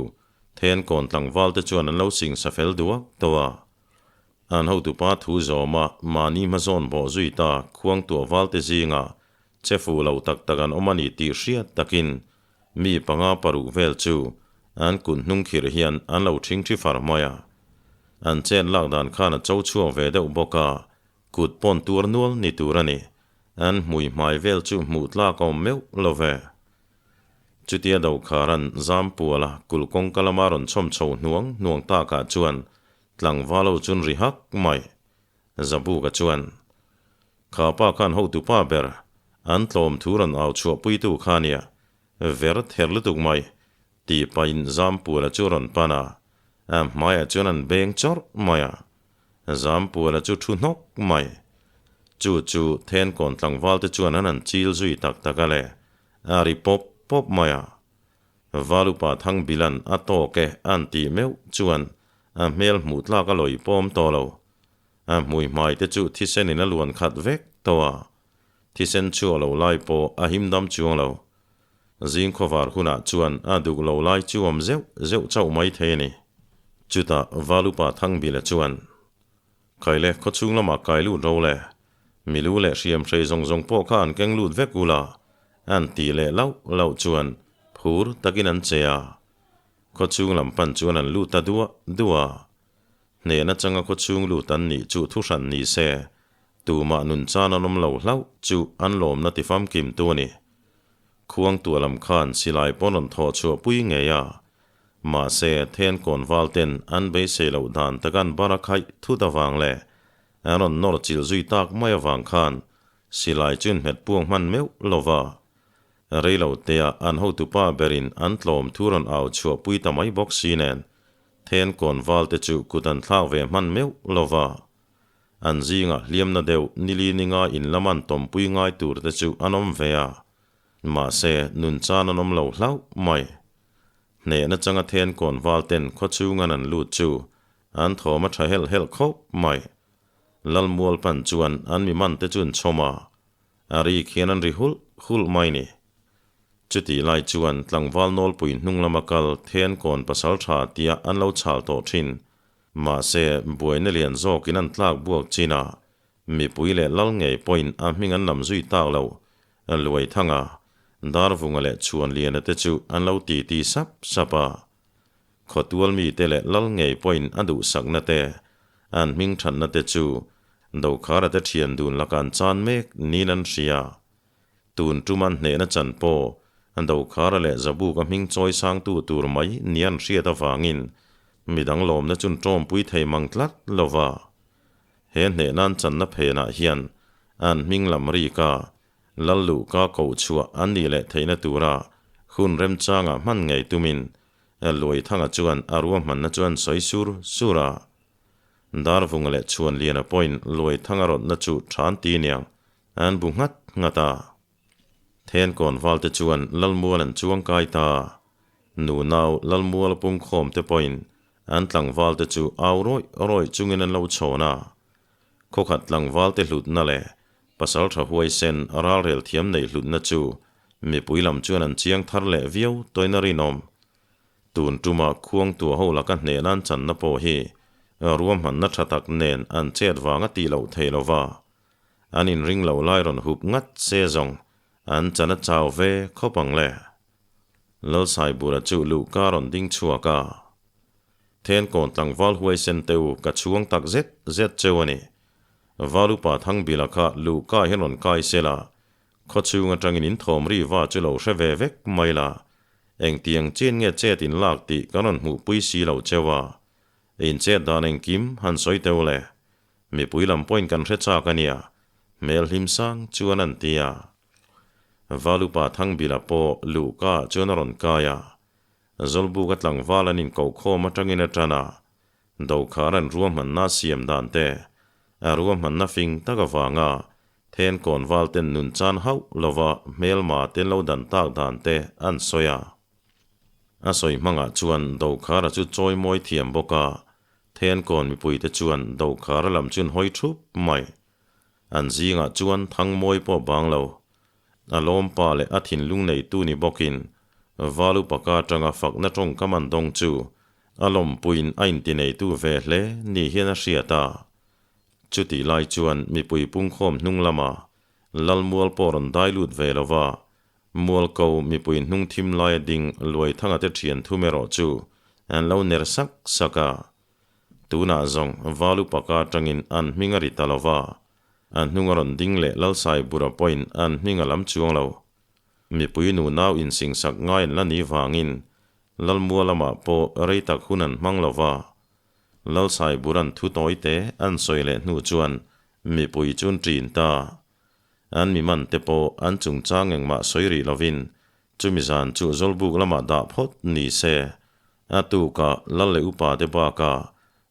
Thenkawn tlangvalte chuan an lo singsa fel duak tawh a. An hotupa thu zawma mahni hmazawn bawh zui ta khuang tuah valte zingah che fuh lo tak tak an awm a ni tih hriat takin mi panga paruk vel chu an kut hnung khirh hian an lo thingthi far mai a. An chet lak dan khan a cho chhuak ve deuh bawk a, kut pawn tuar nual ni tur a ni. An hmui hmai vel chu hmuh tlak a awm meuh lo ve. Chutia Dokharan Zampuala kulh kawngka lama rawn chhawm chho hnuang hnuang takah chuan tlangval ho chun ri hak mai. Zabuka chuan, Kha pa khan hotupa ber, an tlawm thu rawn au chhuahpuitu kha nia, ver ther lutuk mai, tih pahin Zampuala chu rawn pan a, a hmaiah chuan an beng chawrh mai a. Zampuala chu thu hnawk mai. Chu chu Thenkawn tlangvalte chuan an han chil zui tak tak a le. A ri pawp pawp mai a. Valupa Thangbilan a tawk e an tih meuh chuan a hmel hmuh tlak a lawi pawm tawh lo. A hmui hmai te chu thisen in a luan khat vek tawh a. Thisen chu a lo lai pawh a him dam chuang lo. Zing khawvar hunah chuan a duk lo lai chu awm zeuh zeuh chauh mai thei a ni. Chutah Valupa Thangbila chuan, Kaile khawchhung lamah kai lut ro le, milu leh hriam hrei zawng zawng pawh kha an keng lut vek ula, an tih leh lauh lauh chuan phur takin an che a. Khawchhung lam pan chuan an lut ta duah duah a. Hnehna changa khawchhung lut an nih chu thuhran ni se, tumah nun chan an awm lo hlauh chu an lawmna ti famkim tu a ni. Khuang tuah lam khan silai pawn rawn thawh chhuah pui ngei a. Mahse, Thenkawn val ten an beisei loh dan tak an bar a khaih thut avang leh an rawn nawr chilh zui tak mai avang khan silai chu inhmet puang hman meuh lo va. Reilo tea an hotupa berin an tlawm thu rawn au chhuah pui ta mai bawk si nen Thenkawn val te chu kut an thlak ve hman meuh lo va. An zingah hliamna deuh nili ninga in lam an tawmpui ngai tur te chu an awm ve a. Mahse, nun chan an awm lo hlauh mai. Hnehna changa Thenkawn val ten khawchhung an an lut chu an thawm a tha helh helh khawp mai. Lalmual pan chuan an mi man te chu an chhawm a, a rik hian an ri hulh hulh mai ni. Chutih lai chuan tlangval nawlpui hnung lama kal Thenkawn pasal tha tia an lo chhal tawh thin. Mahse, buaina lian zawkin an tlak buak chin a, mipui leh lal ngei pawhin a hming an lam zui tak lo. Luaithanga, Darvunga leh Chhuanliana te chu an lo titi sap sap a. Khawtual mite leh lal ngei pawhin a duhsakna te, an hming thatna te chu Dokhara te thian dun laka an chan mek niin an hria. Tun tum an hnehna chan pawh Dokhara leh Zabuka hming chawi sangtu tur mai ni an hriat avangin midang lawmna chun tawmpui thei mang tlat lo va. He hnehna an channa phenah hian an hming lam rika lal luhka koh chhuah an nih leh theihna tura hun remchangah hman ngei tumin. Luaithanga chuan a ruahmanna chuan sawi sur sur a. Darvunga leh Chhuanliana pawhin Luaithanga rawtna chu than ti niang an bu nghat nghat a. Thenkawn valte chuan Lalmual an chuang kai ta. Nunau Lalmual pungkhawm te pawhin an tlangval te chu au rawih rawih chungin an lo chhawn a. Khawkhat tlangval te hlutna leh pasal tha huaisen ralrel thiam neih hlutna chu mipui lam chuan an chiang thar leh viau tawina rinawm. Tun tuma khuangtua ho laka hnehna an channa pawh hi ruahmanna tha tak nen an chet vang a tih loh thei lo va. An inring lo lai rawn hup ngat se zawng an chan a chau ve khawp ang le. Lalsaibura chu luhka rawn ding chhuak a. Thenkawn tlangval huaisen te u ka chhuang tak zet zet cheu a ni. Valupa Thangbila kha luhka hian rawn kai se la, khawchhung atangin in thawm ri va chu lo hre ve vek mai la, engtiang chin nge chet in lak tih kan rawn hmuhpui si lo cheu a. In chet dan engkim han sawi teu le. Mipui lam pawhin kan hre chak a nia, hmel hlim sang chuan an ti a. Valupa Thangbila pawh luhka ah chuan a rawn kai a. Zawlbuka tlangval an inkohkhawm atangin a tan a, Dokhar an ruahmanna siam dan te, a ruahmanna fing tak avanga Thenkawn valten nun chan hauh lova hmelma te lo dan tak dan te an sawi a. A sawi hmangah chuan Dokhara chu chawi mawi thiam bawk a, Thenkawn mipuite chuan Dokhara lam chun hawi thup mai. An zingah chuan Thangmawi pawh bang lo. A lawmpa leh a thinlung neitu ni bawkin Valupaka atanga fakna tawngkam an dawng chu a lawmpuiin a intineitu ve hle ni hian a hriat a. Chutih lai chuan mipui pungkhawm hnung lama Lalmual pawh rawn dai lut ve lo va, Mualko mipui hnung thim laia ding Luaithanga te thian thum erawh chu an lo ner sak sak a. Tunah zawng Valupaka atangin an hming a ri ta lo va, a hnung a rawn ding leh Lalsaibura pawhin an hming a lam chuang lo. Mipui nunau insingsak ngai an la ni vangin Lalmua lamah pawh rei tak hun an hmang lo va. Lalsaiburan thu tawi te an sawi leh hnu chuan mipui chu an ṭin ta. An mi man te pawh an chungchang engmah sawi rih lovin chumi zan chu Zawlbuk lamah dah phawt ni se. A tukah Lal leh upa te bakah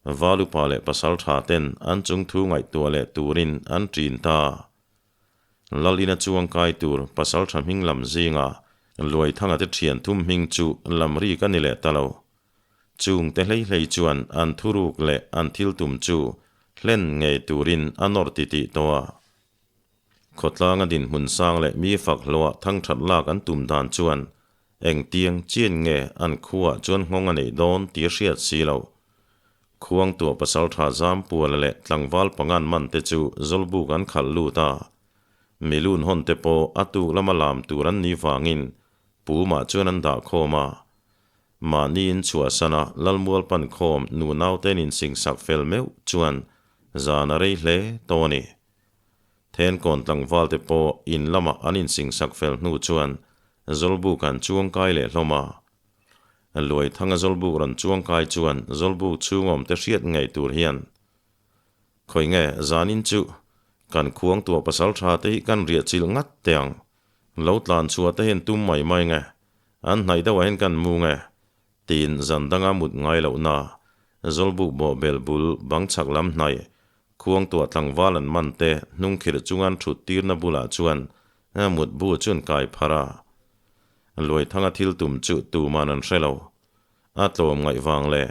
Val upa leh pasal tha ten an chungthu ngaihtuah leh turin an ṭin ta. Lal ina chuang kai tur pasal tha hming lam zinga Luaithanga te thian thum hming chu lam rik a ni leh ta lo. Chung te hlei hlei chuan an thuruk leh an thil tum chu hlen ngei turin a nawr ti tih tawh a. Khawtlanga dinhmun sang leh mi fak hlawhah thangthat lak an tum dan chuan Engtiang chian nge an khuaah chuan nghawng a neih dawn tih a hriat si lo. Khuangtuah pasaltha Zampuala leh tlangval pangan man te chu Zawlbuk an khalh lut a. Milun hawn te pawh a tuk lama lam tur an nih vangin Pumah chuan an dah khawm a. Mahni in chhuahsan a Lalmual pan khawm nunau ten insingsak fel meuh chuan zan a rei hle tawh a ni. Thenkawn tlangval te pawh in lamah an insingsak fel hnu chuan Zawlbuk an chuang kai leh hlawm a. Luaithanga Zawlbuk rawn chuang kai chuan Zawlbuk chhungawm te hriat ngei tur hian, Khawi nge zanin chu kan khuang tuah pasal tha te hi kan riah chilh ngat teh ang. Lo tlan chhuah te hian tum mai mai nge, an hnaih deuhah hian kan mu nge, tiin zan danga mut ngai lohna Zawlbuk bawhbel bul bang chhak lam hnaih Khuangtuah tlangval an man te hnungkhirh chunga an thut tirna bulah chuan mutbu chu an kai pharh a. Luaithanga thil tum chu tuman an hre lo. A tlawm ngaih vang leh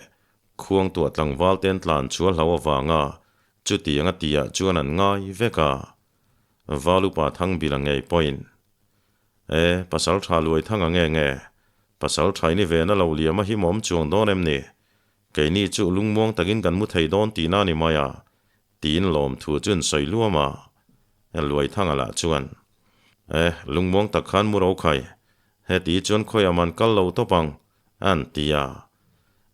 Khuangtuah tlangval te an tlan chhuah hlo avanga chutiang a tihah chuan an ngai vek a. Valupa Thangbila ngei pawhin, E, pasal tha Luaithanga nge nge, pasal thaini vena lo liam a himawm chuang dawn em ni? Keini chu lungmuang takin kan mu thei dawn tihna a ni mai a, tiin lawmthu chu an sawi luam a. Luaithanga lah chuan, E, lungmuang tak khan mu ro khai, heti chuan khawiah man kal lo tawp ang, an ti a.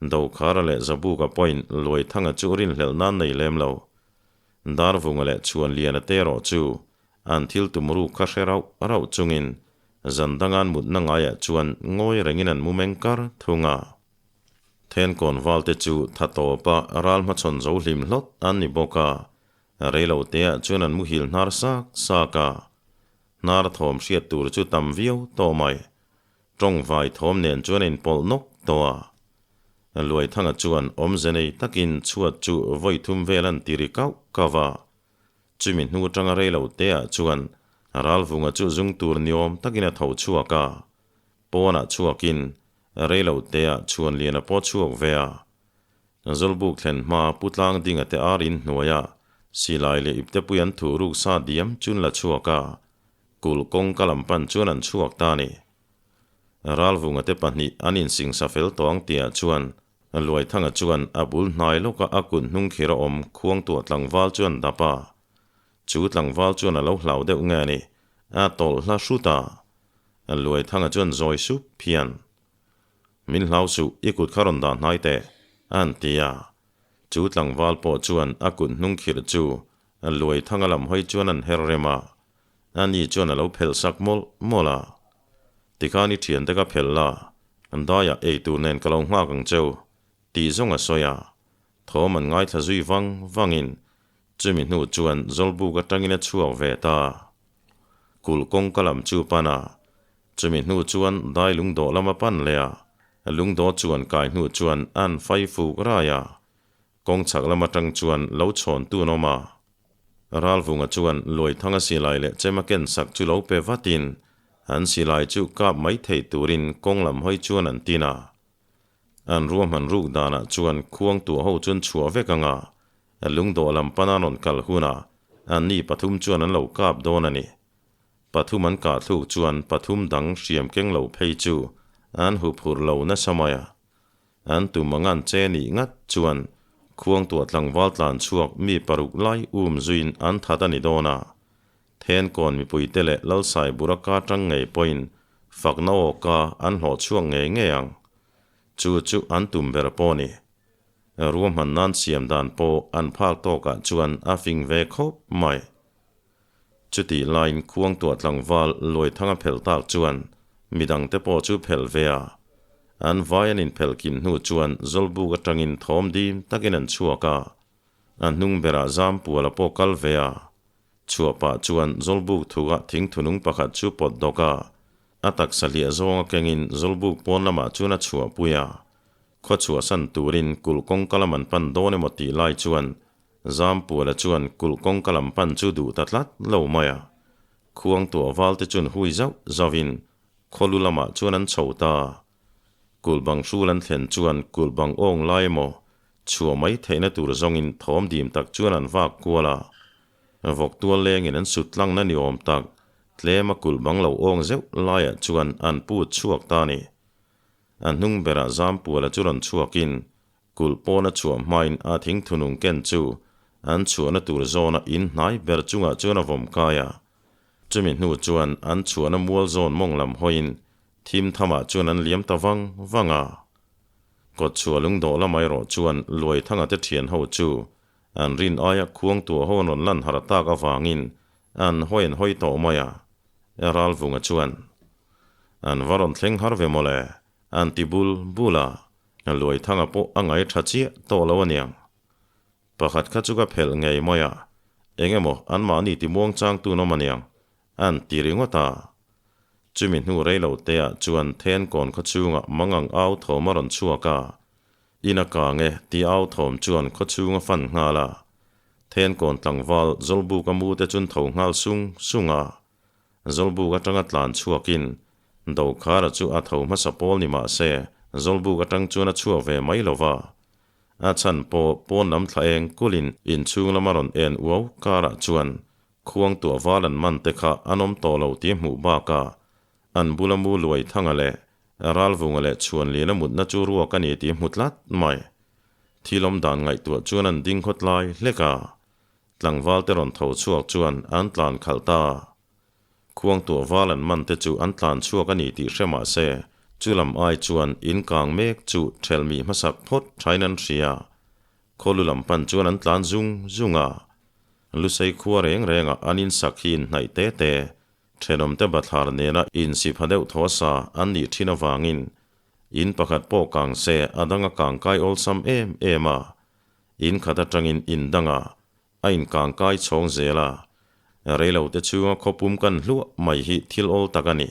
Dokhara leh Zabuka pawhin Luaithanga chu rinhlelh nan nei lem lo. Darvunga leh Chhuanliana te erawh chu an thil tum ruk kha hre rauh rauh chungin zan danga an mutna ngaiah chuan ngawi rengin an mu meng kar thung a. Thenkawn valte chu tha tawpa ral hmachhawn zo hlim hlawt an ni bawk a, reilo teah chuan an muhil hnar sak sak a. Hnar thawm hriat tur chu tam viau tawh mai. Tawngvai thawm nen chuan a inpawlh nawk tawh a. Luaithanga chuan awmze nei takin chhuat chu vawi thum vel an ti ri kauh kauh a. Chumi hnu atanga rei lo teah chuan Ralvunga chu zung tur niawm takin a tho chhuak a. Pawnah chhuakin rei lo teah Chhuanliana pawh chhuak ve a. Zawlbuk thlen hma Pu Tlangdinga te ar in hnuaiah silai leh iptepui an thuh ruk sa diam chun la chhuak a, kulh kawngka lam pan chuan an chhuak ta a ni. Ralvunga te pahnih an insingsa fel tawh ang tihah chuan Luaithanga chuan a bul hnai lawka a kut hnung khir a awm khuangtuah tlangval chuan dap a. Chu tlangval chuan a lo hlau deuh nge a ni, a tawlh hla hrut a. Luaithanga chuan zawi sup hian, Min hlau suh, i kut kha rawn dah hnai teh, a han ti a. Chu tlangval pawh chuan a kut hnung khirh chu Luaithanga lam hawi chuan an her rem a. Ani chuan a lo phelh sak mawlh mawlh a. Tikhan i thiante ka phelh la, daiah ei tur nen ka lo nghak ang cheu, tih zawng a sawi a. Thawm an ngaithla zui vang vangin chumi hnu chuan Zawlbuk atangin a chhuak ve ta. Kulh kawngka lam chu pan a, chumi hnu chuan dai lungdawh lam a pan leh a, lungdawh chuan kai hnu chuan an fai fuk rai a, kawng chhak lam atang chuan lo chhawn tun awm a. Ralvunga chuan Luaithanga silai leh chem a ken sak chu lo pe vatin an silai chu kap mai thei turin kawng lam hawi chuan an tin a. An ruahman ruk danah chuan khuang tuah ho chuan chhuah vek anga lungdawh lam pana rawn kal hunah anni pathum chuan an lo kap dawn a ni. Pathum an kah thluk chuan pathum dang hriam keng lo phei chu an huphurh lo nasa mai a. An tum ang an che nih ngat chuan khuangtuah tlangval tlan chhuak mi paruk lai um zuiin an that a ni dawn a. Thenkawn mipuite leh Lalsai Buraka tang ngei pawhin fakna awka an hlawh chhuak ngei ngei ang. Chu chu an tum ber pawh a ni. Ruahman nan siam dan pawh an phak tawkah chuan a fing ve khawp mai. Chutih laiin khuangtuah tlangval Luaithanga phelh tak chuan midangte pawh chu phelh ve a. An vai an inphelh kim hnu chuan Zawlbuk atangin thawm dim takin an chhuak a. A hnung berah Zampuala pawh kal ve a. Chhuah pah chuan Zawlbuk thukah thingthunung pakhat chu pawt dawk a. A taksa hliah zawnga kengin Zawlbuk pawn lamah chuan a chhuahpui a. Khaw chhuahsan turin kulh kawngka lam an pan dawn emaw tih lai chuan Zampuala chuan kulh kawngka lam pan chu duh ta tlat lo mai a. Khuang tuah valte chuan hui zauh zauhin khawlu lamah chuan an chho ta. Kulh bang hrul an thlen chuan kulh bang awng lai emaw chhuah mai theihna tur zawngin thawm dim tak chuan an vak kual a. Vawk tual lengin an sut tlangna ni awm tak tlema kulh bang lo awng zeuh laiah chuan an put chhuak ta a ni. A hnung berah Zampuala chu rawn chhuakin Kulh pawn a chhuah hmain a thingthunung ken chu an chhuahna tur zawna in hnai ber chungah chuan a vawm kai a. Chumi hnu chuan an chhuahna mual zawn mawng lam hawiin thim thamah chuan an liam ta vang vang a. Kawt chhuah lungdawh lamah erawh chuan Luaithanga te thian ho chu an rin aia khuang tuah ho an rawn lan harh tak avangin an hawi an hawi tawh mai a. Ralvunga chuan, An va rawn thleng har ve mawle, an ti bul bul a. Luaithanga pawh a ngai tha chiah tawh lo aniang. Pakhat kha chu ka phelh ngei mai a, eng emaw anmahni ti muang chang tun awm aniang, an ti ringawt a. Chumi hnu rei lo te ah chuan Thenkawn khaw chhungah mangang au thawm a rawn chhuak a, In a kang e ti au thawm chuan khaw chhung a fan nghal a. Thenkawn tlangval Zawlbuk a mu te chun tho nghal sung sung a. Zawlbuk atanga tlan chhuakin Dokhara chu a tho hmasa pawl ni mah se Zawlbuk atang chuan a chhuak ve mai lo va. A chhan pawh pawn lam thla eng kulin inchhung lama rawn en uau karah chuan khuang tuah val an man te kha an awm tawh lo tih hmuh bakah an bula mu Luaithanga leh Ralvunga leh Chhuanliana mutna chu ruak a ni tih hmu tlat mai. Thil awm dan ngaihtuah chuan an ding khawt lai hlek a. Tlangval te rawn tho chhuak chuan an tlan khalh ta. Khuang tuah val an man te chu an tlan chhuak a ni tih hre mah se, chu lam ai chuan in kang mek chu thelmi hmasak phawt thain an hria. Khawlu lam pan chuan an tlan zung zung a. Lusei khua reng rengah an insak hi inhnaih te te, thenawmte bathlar nena insipha deuh thaw sa an nih thin avangin in pakhat pawh kang se a dang a kang kai awlsam em em a. In khat atangin in dangah a inkangkai chhawng zel a, reilote chhunga khawpum kan hluah mai hi thil awl tak a ni.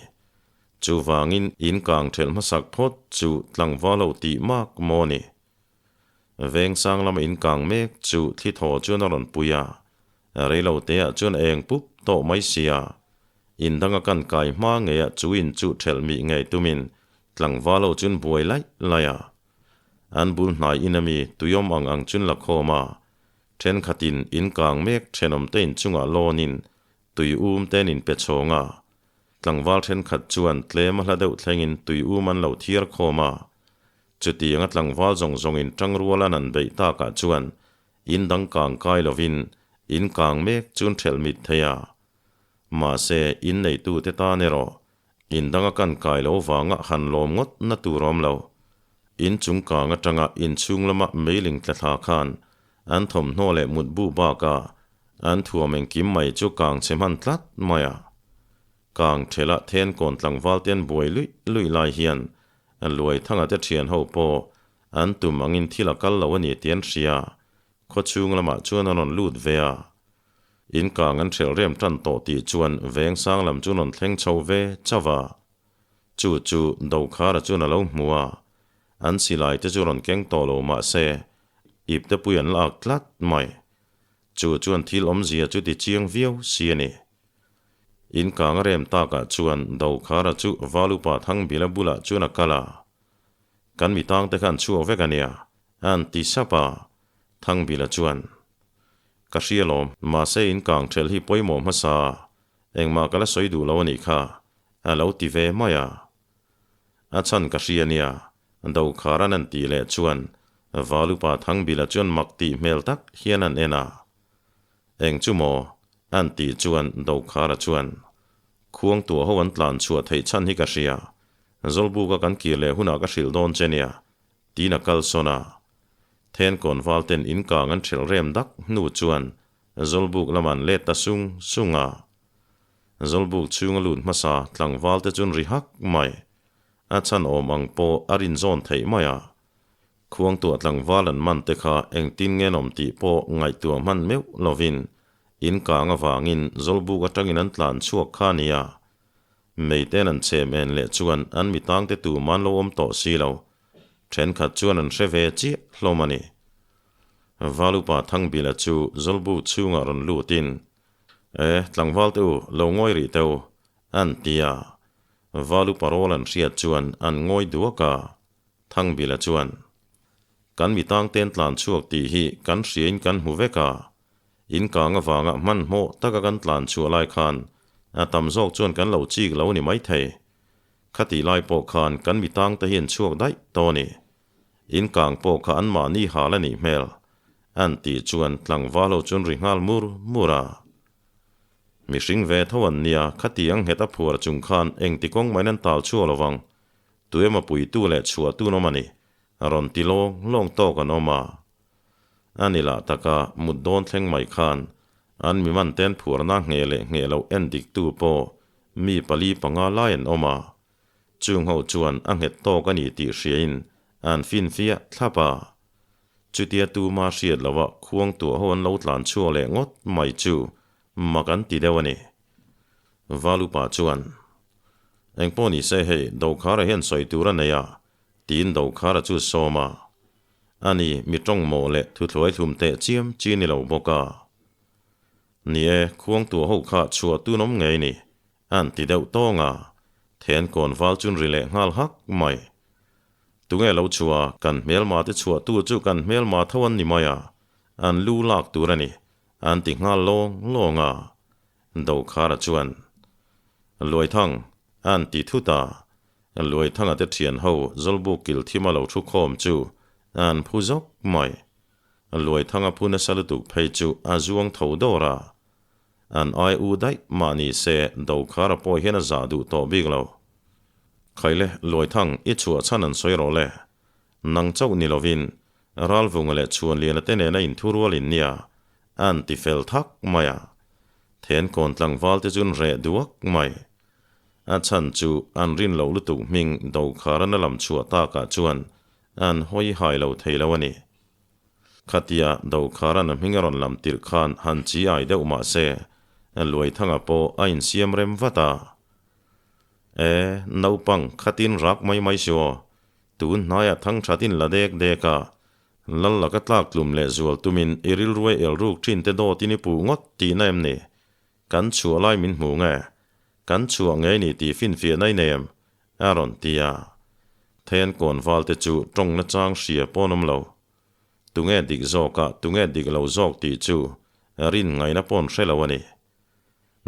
Chuvangin inkang thelh hmasak phawt chu tlangval lo tih mak maw ni. Vengsang lama in kang mek chu thli thaw chuan a rawn pui a, reilo teah chuan a eng pup tawh mai sia. In danga kan kai hma ngeiah chu in chu thelh mih ngei tumin tlangval ho chuan buai laih laih a. An bul hnai in ami tuiawm ang ang chuan la khawm a, thenkhatin in kang mek thenawmte in chungah lawnin tui um ten in pe chhawng a. Tlangval thenkhat chuan tlem a hla deuh thlengin tui um an lo thiar khawm a. Chutianga tlangval zawng zawngin tangrual an han beih takah chuan in dang kang kai lovin in kang mek chuan thelh mit thei a. Mahse, in neitute tan erawh in danga kan kai lo vanga han lawm ngawt na tur awm lo. In chung kang atanga in chhung lama meiling tla thla khan an thawmhnaw leh mutbu bakah an thuam engkim mai chu kang chhe hman tlat mai a. Kang thelah then kawn tlangval te an buai luih luih lai hian Luaithanga te thian ho pawh an tum angin thil a kal lo a ni tih an hria. Khawchhung lamah chuan an rawn lut ve a. In kang an hrelh rem tan tawh tih chuan Vengsang lam chu rawn thleng chho ve chauh a. Chu chu Dokhara chuan a lo hmu a. An silai te chu rawn keng tawh lo mah se, ipte pui an la ak tlat mai. Chu chuan thil awmzia chu ti chiang viau si a ni. In kang a rem takah chuan Dokhara chu Valupa Thangbila bulah chuan a kal a. Kan mi tangte kha an chhuak vek a nia, an ti sap a. Thangbila chuan, Ka hria lawm, mahse in kang thelh hi pawimawh hmasa a, engmah ka la sawi duh lo a nih kha, a lo ti ve mai a. A chhan ka hria nia, Dokhara'n an tih leh chuan Valupa Thangbila chuan mak tih hmel tak hian an en a. Eng chu maw? an tih chuan Dokhara chuan, Khuang tuah ho an tlan chhuah theih chhan hi ka hria, Zawlbuka kan kir leh hunah ka hrilh dawn che nia, tiin a kal sawn a. Thenkawn val ten in kang an ṭhelh rem dak hnu chuan Zawlbuk lam an let ta sung sung a. Zawlbuk chhunga lut hmasa tlangval te chuan ri hak mai. A chhan awm ang pawh a rin zawn theih mai a. Khuangtuah tlangval an man te kha engtin nge an awm tih pawh ngaihtuah hman meuh lovin in kang avangin Zawlbuk atangin an tlan chhuak kha a nia. Meiten an chhem en leh chuan an mi tangte tum an lo awm tawh si lo. Thenkhat chuan an hre ve chiah hlawm a ni. Valupa Thangbila chu Zawlbu chhungah rawn lutin, E, tlangval te u, lo ngawi rih teh u, an ti a. Valupa rawl an hriat chuan an ngawi duak a. Thangbila chuan, Kan mi tangten tlan chhuak tih hi kan hriain kan hmu vek a. In kang avanga hmanhmawh taka kan tlan chhuah lai khan a tam zawk chuan kan lo chik lo ni maithei. Khatih lai pawh khan kan mi tangte hi an chhuak daih tawh a ni. In kang pawh kha anmahni hal a nih hmel, an tih chuan tlangval ho chuan ri nghal mur mur a. Mihring ve tho an nia, khati ang nghet a phuar chung khan engti kawng main an tal chhuak lo vang. Tuema puitu leh chhuahtu an awm a ni, a rawn ti lawng lawng tawk an awm a. A ni lah taka mut dawn thleng mai khan an mi man ten phuarna ngheh leh ngheh loh en diktu pawh mi pali panga lai an awm a. Chung ho chuan a nghet tawk a ni tih hriain an finfiah thlap a. Chutia tuma hriat loha khuang tuah ho an lo tlan chhuak leh ngawt mai chu mak an ti deuh a ni. Valupa chuan, Engpawh ni se hei Dokhara hian sawi tur a nei a, tiin Dokhara chu sawm a. A ni, mi tawng mawh leh thuthluai thlum teh chiam chi ni lo bawk a. Ni e, khuangtuah ho kha chhuah tun awm ngei ni, an ti deuh tawng a, then kawn val chun ri leh nghal hak mai. Tunge lo chhuah a, kan hmelma te chhuah tu chu kan hmelma tho an ni mai a, an lu lak tur a ni, an ti nghal lawng lawng a. Dokhara chuan, Luaithang, an ti thut a, Luaithanga te thian ho Zawlbuk kil thim a lo thu khawm chu an phu zawk mai. Luaithanga phu nasa lutuk phei chu a zuang tho dawr a. An ai u daih mah ni se Dokhara pawh hian a zah duh tawh bik lo. Khaile, Luaithang, i chhuah chhan an sawi rawh le. Nang chauh ni lovin Ralvunga leh Chhuanliana te nena inthurual in nia an ti fel thak mai a. Thenkawn tlangval te chuan reh duak mai. A chhan chu an rin loh lutuk hming Dokhara na lam chhuah takah chuan an hawi hai lo thei lo a ni. Khatia Dokhara na hming a rawn lam tirh khan han chi ai deuh mah se, Luaithanga pawh a insiam rem vat a. E, naupang khatin rak mai mai si aw, tun hnaiah thang thatin la dek dek a. Lal laka tlak tlum leh zual tumin i rilruai el ruk thin te dawtin i puh ngawt tihna em ni? Kan chhuah lai min hmu nge? Kan chhuah ngei ni tih finfiahna i nei em? A rawn ti a. Then kawn val te chu tawng nachang hria pawn awm lo. Tunge dik zawk a, tunge dik lo zawk tih chu rin ngaihna pawn hre lo a ni.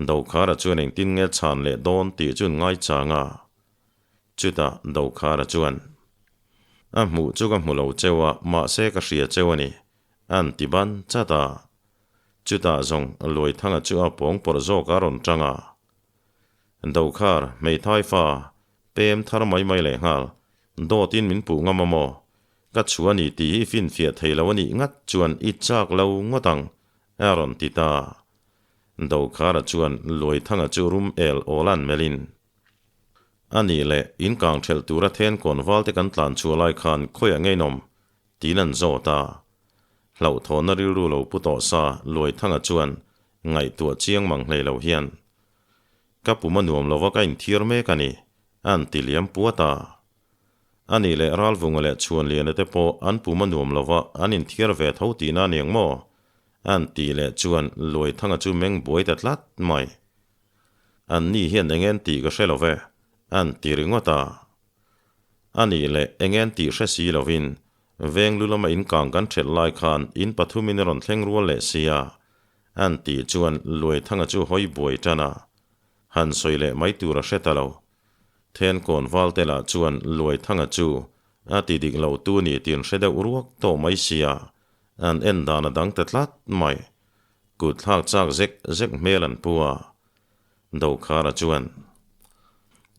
Dokhara chuan engtin nge chhan leh dawn tih chu an ngaichang a. Chutah Dokhara chuan, A hmuh chu ka hmu lo cheu a, mahse ka hria cheu a ni, an ti ban chat a. Chutah zawng Luaithanga chu a pawng pawrh zawk a rawn tang a. Dokhar, hmeithai fa, pem thar mai mai lehnghal, dawtin min puh ngam a maw? Ka chhuah a ni tih hi finfiah thei lo a nih ngat chuan i chak lo ngawt ang, a rawn ti ta. Dokhara chuan Luaithanga chu rum el awl an melhin, A nih leh, in kang thelh tura then kawn val te kan tlan chhuah lai khan khawiah ngei nawm? tiin an zawt a. Hlauhthawhna rilru lo pu tawh sa Luaithanga chuan ngaihtuah chiang mang hlei lo hian, Ka pum a nuam lova ka inthiar mek a ni, an ti liam puat a. A nih leh Ralvunga leh Chhuanliana te pawh an pum a nuam lova an inthiar ve tho tihna a niang maw? An tih leh chuan Luaithanga chu meng buai ta tlat mai. An ni hian eng en tih ka hre lo ve, an ti ringawt a. A nih leh eng en tih hre si lovin veng lu lama inkang kan ṭhelh lai khan in pathumin i rawn thleng rual leh si a, an tih chuan Luaithanga chu hawi buai ṭan a. Han sawi leh mai tur a hre ta lo. Thenkawn valte lah chuan Luaithanga chu a ti dik lo tu ni tin hre deuh ruak tawh mai sia, an en dan a dang ta tlat mai. Kut thlak chak zek zek hmel an pu a. Dokhara chuan,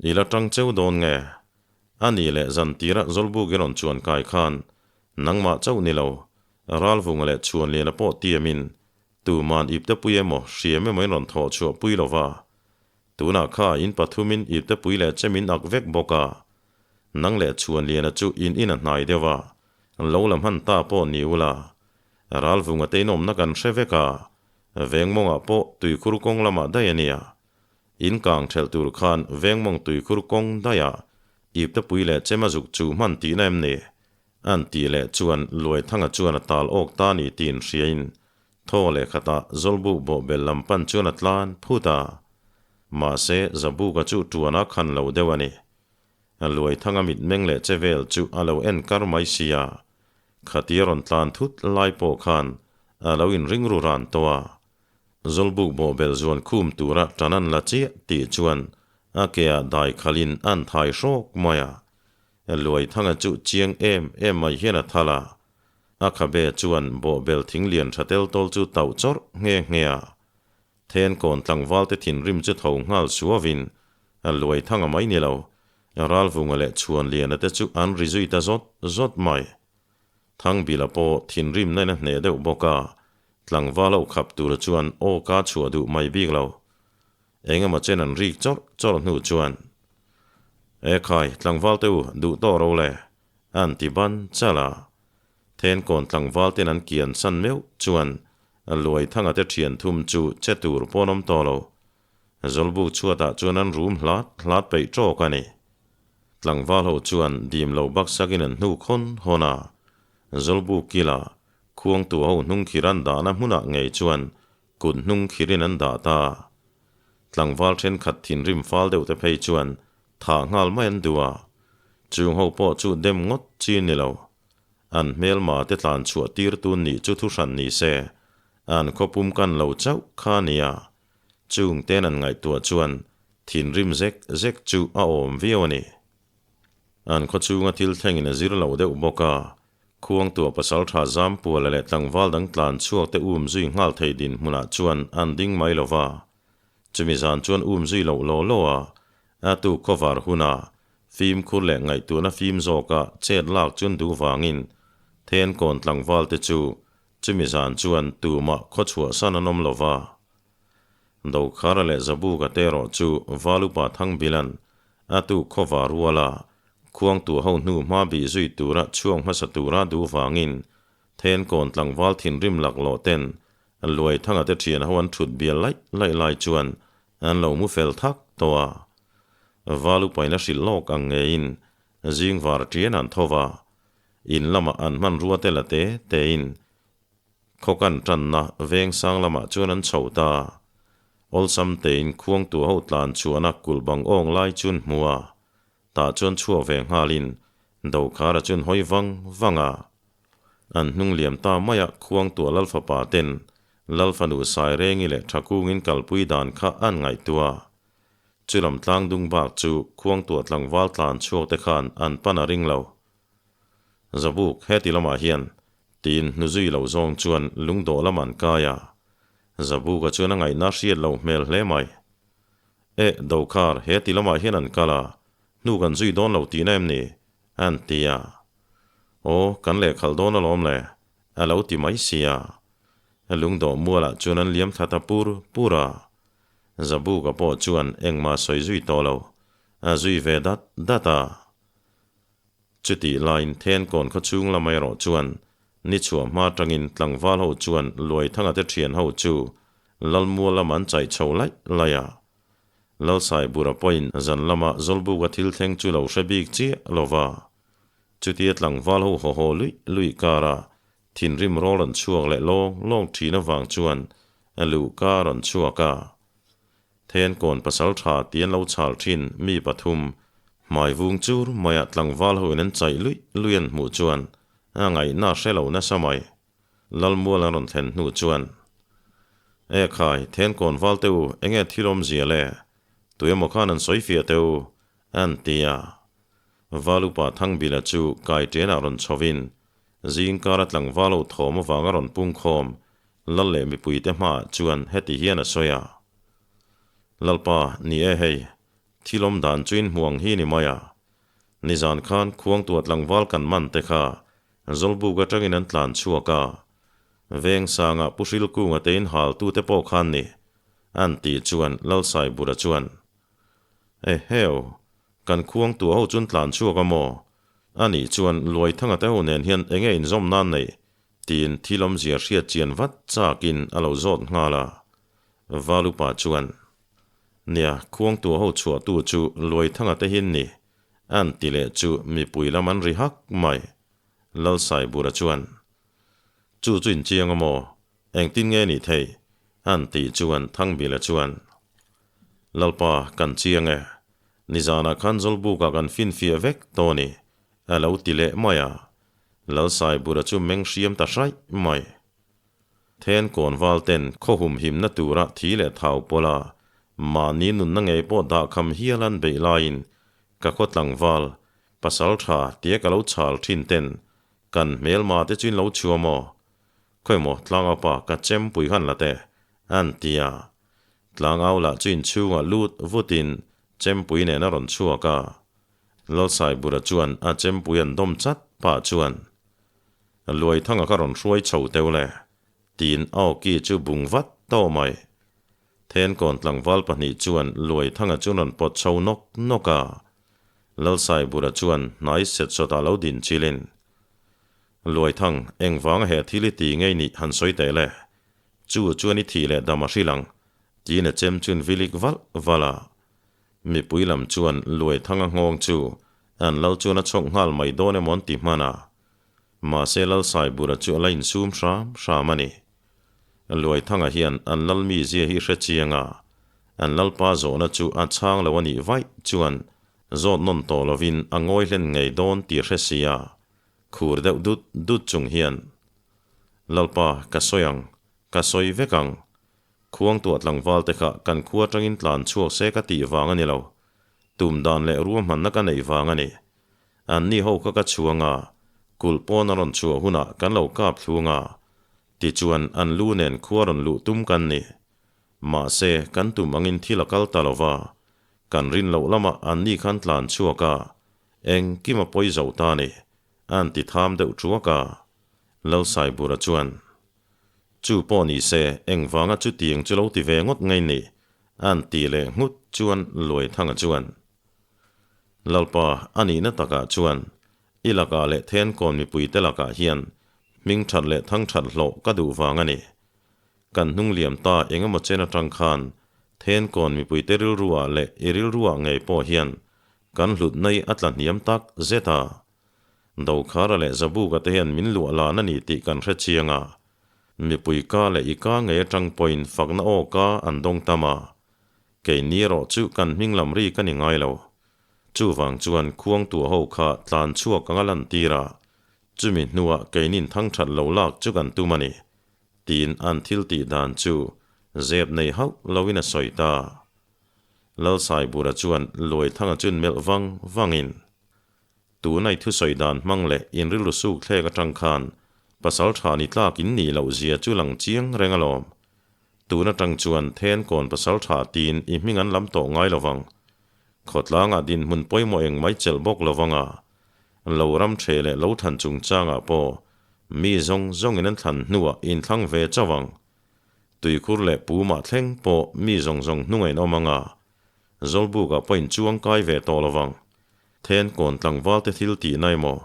I la tang cheu dawn nge? A nih leh zan tirah Zawlbuk i rawn chuan kai khan nangmah chauh ni lo, Ralvunga leh Chhuanliana pawh tiamin tuman iptepui emaw hriam emaw in rawn thawh chhuah pui lo va. Tunah kha in pathumin iptepui leh chem in ak vek bawk a. Nang leh Chhuanliana chu in in a hnai deuh a, lo la hman ta pawh ni ula. Ralvunga te inawmna kan hre vek a, Vengmawngah pawh tuikhur kawng lamah daih a nia. In kang thelh tur khan Vengmawng tuikhur kawng daihah iptepui leh chem a zuk chu hman tihna em ni? An tih leh chuan Luaithanga chuan a tal awk ta ni tiin hriain thaw leh khatah Zawlbuk bawhbel lam pan chuan a tlan phut a. Mahse, Zabuka chu tuan a khan lo deuh a ni. Luaithanga mitmeng leh che vel chu a lo en kar mai sia. Khatia rawn tlan thut lai pawh khan a lo inring ru ran tawh a. Zawlbuk bawhbel zuan khum tura tan an la chiah tih chuan a ke ah dai khalhin an thai hrawk mai a. Luaithanga chu chiang em em mai hian a thal a, a khabe chuan bawhbel thing lian tha tel tawl chu tauh chawrh nghe nghe a. Thenkawn tlangval te thinrim chu tho nghal suavin Luaithanga mai ni lo, Ralvunga leh Chhuanliana te chu an ri zui ta zawt zawt mai. Thangbila pawh thinrim nain a hneh deuh bawk a, tlangval ho khap tura chuan aw ka chhuah duh mai bik lo. Engemaw chen an rik chawrh chawrh hnu chuan, E khai, tlangval te u, duh tawh ro le, an ti ban chal a. Thenkawn tlangval ten an kian san meuh chuan Luaithanga te thian thum chu che tur pawn awm tawh lo. Zawlbuk chhuatah chuan an rum hlat hlat peih tawk a ni. Tlangval ho chuan dim lo baksakin an hnu khawn hawn a. Zawlbuk kila khuangtu ho hnung khir an dahna hmunah ngei chuan Kut hnung khirin an dah ta. Tlangval thenkhat thinrim fal deuh te phei chuan thah nghal mai an duh a, chung ho pawh chu dem ngawt chi ni lo. An hmelma te tlan chhuah tir tun nih chu thuhran ni se, an khawpum kan lo chauh kha nia. Chung ten an ngaihtuah chuan thinrim zek zek chu a awm viau a ni. An khawchhunga thil thlengin a zir lo deuh bawk a, Khuangtua pasaltha Zampuala leh tlangval dang tlan chhuak te um zui nghal thei dinhmunah chuan an ding mai lo va. Chumi zan chuan um zui loh law law a, a tu khawvar huna fimkhur leh ngaihtuahna fim zawka chet lak chun duh vangin Thenkawn tlangval te chu chumi zan chuan tumah khawchhuahsan an awm lo va. Dokhara leh Zabuka te erawh chu Valupa Thangbilan a tu khawva ruala Khuangtu ho hnu hma bih zui tura chhuak hmasa tura duh vangin Thenkawn tlangval thinrim laklawh ten Luaithanga te thian ho an thut bial laih laih lai chuan an lo mu fel thak tawh a. Valupain a hrilh lawk ang ngeiin zingvar ṭian an tho va. In lamah an hmanrua te la te tein khaw kan tanna veng sang lamah chuan an chho ta. Awlsam tein khuangtu ho tlan chhuahna kulh bang awng lai chu an hmu a, tah chuan chhuak ve nghalin Dokhara chu an hawi vang vang a. An hnung liam ta maia khuangtuah Lalfapa ten Lalfanu Sairengi leh Thakungin kalpui dan kha an ngaihtuah. Chulam tlang dung bak chu khuangtuah tlangval tlan chhuak te khan an pan a ring lo. Zabuk heti lamah hian tiin hnuzui lo zawng chuan lungdawh lam an kai a. Zabuka chuan a ngaihna hriat lo hmel hle mai. Eh, Dokhar, heti lamah hian an kal a, hnu kan zui dawn lo tihna em ni? An ti a. Aw, kan lehkhalh dawn alawm le, a lo ti mai si a. Lungdawh mualah chuan an liam thla ta pur pur a. Zabuka pawh chuan engmah sawi zui tawh lo, a zui ve dat dat a. Chutih laiin Thenkawn khaw chhung lam erawh chuan ni chhuah hma atangin tlangval ho chuan Luaithanga te thian ho chu Lalmual lam an chaih chho laih laih a. Lalsaibura pawhin zan lama Zawlbuka thil thleng chu lo hre bik chiah lo va. Chutia tlangval ho haw haw luih luih kara thinrim rawl rawn chhuak leh lawng lawng thin avang chuan a luh kar rawn chhuak a. Thenkawn pasal tha ti an lo chhal thin mi pathum hmai vung chur maiah tlangval hoin an chaih luih luih an hmuh chuan a ngaihna hre lo nasa mai. Lalmual an rawn thlen hnu chuan, E khai, Thenkawn val te u, enge thil awmzia le? Tuemaw khan an sawi fiah teh u, an ti a. Val upa Thangbila chu kai ṭenah rawn chhovin, zingkara tlangval ho thawm avanga rawn pungkhawm Lal leh mipuite hmaah chuan heti hian a sawi a, Lalpa, ni e hei, thil awm dan chu in hmu ang hi ni mai a. Nizan khan khuangtua tlangval kan man te kha Zawlbuk atangin an tlan chhuak a, veng sangah Pu Hrilkunga te in haltute pawh khan ni, an tih chuan Lalsaibura chuan, Eheu, kan khuangtua ho chu an tlan chhuak a maw? Anih chuan Luaithanga te ho nen hian enge inzawm nan neih? Tiin thil awmzia hriat chian vat chakin a lo zawt nghal a. Valupa chuan, Nia, khuangtua ho chhuahtu chu Luaithanga te hi ni, an ti leh chu mipui lam an ri hak mai. Lalsaibura chuan, Chu chu inchiang a maw? Engtin nge nih theih? an tih chuan Thangbila chuan, Lalpa, kan chiang e. Nizanah khan Zawlbukah kan finfiah vek tawh a ni, a lo ti leh mai a. Lalsaibura chu meng hriam ta hraih mai. Then kawnval ten khaw humhimna tura thi leh thau pawla mahni nunna ngei pawh dahkham hial an beih laiin ka khaw tlangval, pasal tha tia ka lo chhal thin ten kan hmelma te chu in lo chhuah maw? Khawimaw tlangaupa ka chempui khan la teh, an ti a. Tlangau lah chu inchhungah lut vutin chempui nen a rawn chhuak a. Lalsaibura chuan a chempui an dawm chat pah chuan, Luaithanga kha rawn hruai chho teuh le, tiin a awki chu bung vat tawh mai. Thenkawn tlangval pahnih chuan Luaithanga chu rawn pawt chho nawk nawk a. Lalsaibura chuan hnai set sawtah lo din chilin, Luaithang, engvanga he thil i ti ngei nih han sawi teh le, chu chuan i thih leh dam a hrilh ang, tiin a chem chun vilik valh valh a. Mipui lam chuan Luaithanga nghawng chu an lal chuan a chhawk nghal mai dawn emaw an ti hman a. Mahse Lalsaibura chu a la insum hram hram a ni. Luaithanga hian an lal mizia hi hre chiang a, an lalpa zawhna chu a chhang lo a nih vaih chuan zawt nawn tawh lovin a ngawi hlen ngei dawn tih hre si a, khur deuh dut dut chung hian, Lalpa, ka sawi ang, ka sawi vek ang, Khuangtuah tlangval te kha kan khua atangin tlan chhuak se ka tih vang a ni lo. Tum dan leh ruahmanna ka neih vang a ni. Anni ho kha ka chhuang a, kulh pawn a rawn chhuah hunah kan lo kap thlung a, tichuan an lu nen khua rawn luh tum kan ni. Mahse, kan tum angin thil a kal ta lo va, kan rin loh lamah anni khan tlan chhuak a, engkim a pawi zo ta a ni, an ti tham deuh thuak a. Lalsaibura chuan. Chu pawh ni se, engvanga chutiang chu lo ti ve ngawt ngei ni? An ti leh nghut chuan Luaithanga chuan, Lalpa, a nihna takah chuan i lakah leh Thenkawn mipuite lakah hian hming that leh thang that hlawh ka duh vang a ni. Kan hnung liam ta eng emaw chen atang khan Thenkawn mipuite rilruah leh i rilruah ngei pawh hian kan hlutna i a tla hniam tak zet a. Dokhara leh Zabuka te hian min luah lan a ni tih kan hre chiang a. Mipui ka leh i ka ngei atang pawhin fakna aw ka an dawng tam a. Keini erawh chu kan hming lam ri ka ni ngai lo. Chuvang chuan khuangtuah ho kha tlan chhuak anga lantir a, chumi hnuah keinin thangthat lo lak chu kan tum a ni, tiin an thil tih dan chu zep nei hauh loin a sawi ta. Lalsaibura chuan Luaithanga chun melh vang vangin, Tunai thusawi dan hmang leh in rilru suk thlek atang khan pasal tha ni tlak in nih loh zia chu lang chiang reng alawm. Tun atang chuan then kawn pasal tha tiin i hming an lam tawh ngai lovang. Khawtlangah dinhmun pawimawh eng mai chelh bawk lovang a, lo ram the leh lo thlan chungchangah pawh mi zawng zawngin an thlan hnuah inthlang ve chauh ang. Tuikhur leh pumah thleng pawh mi zawng zawng hnunga in awm ang a, Zawlbukah pawh in chuang kai ve tawh lovang. Then kawn tlangval te thil tih na emaw,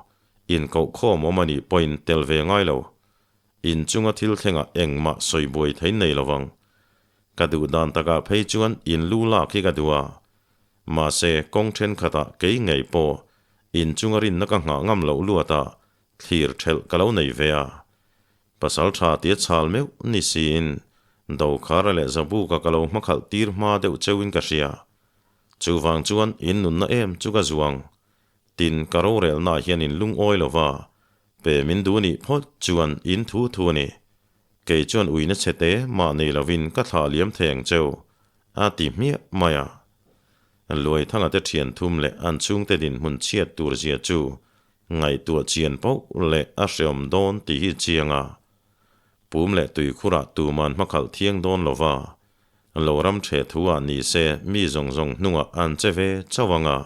in koh khawm awm a nih pawh in tel ve ngai lo. In chunga thil thlengah engmah sawi buai thei nei lovang. Ka duh dan takah phei chuan in lu lak hi ka duh a. Mahse, kawng thenkhatah kei ngei pawh in chunga rinna ka nghah ngam loh luatah thlir thelh ka lo nei ve a. Pasal tha tia chhal meuh ni siin Dokhara leh Zabuka ka lo hmakhalh tir hma deuh cheuhin ka hria. Chuvang chuan in nunna em chu ka zuang. Tin, ka rorelnaah hian in lungawi lo va, pe min duh nih phawt chuan in thu thu a ni. Kei chuan uina chhe te mah nei lovin ka thlah liam thei ang cheu, a ti hmiah mai a. Luaithanga te thian thum leh an chhungte dinhmun chhiat tur zia chu Ngaihtuah chian poh leh a hreawm dawn tih hi chiang a. Pum leh tuikhurah tuman hmakhalh thiang dawn lo va, lo ram ṭheh thu ah ni se mi zawng zawng hnungah an che ve chauh ang a.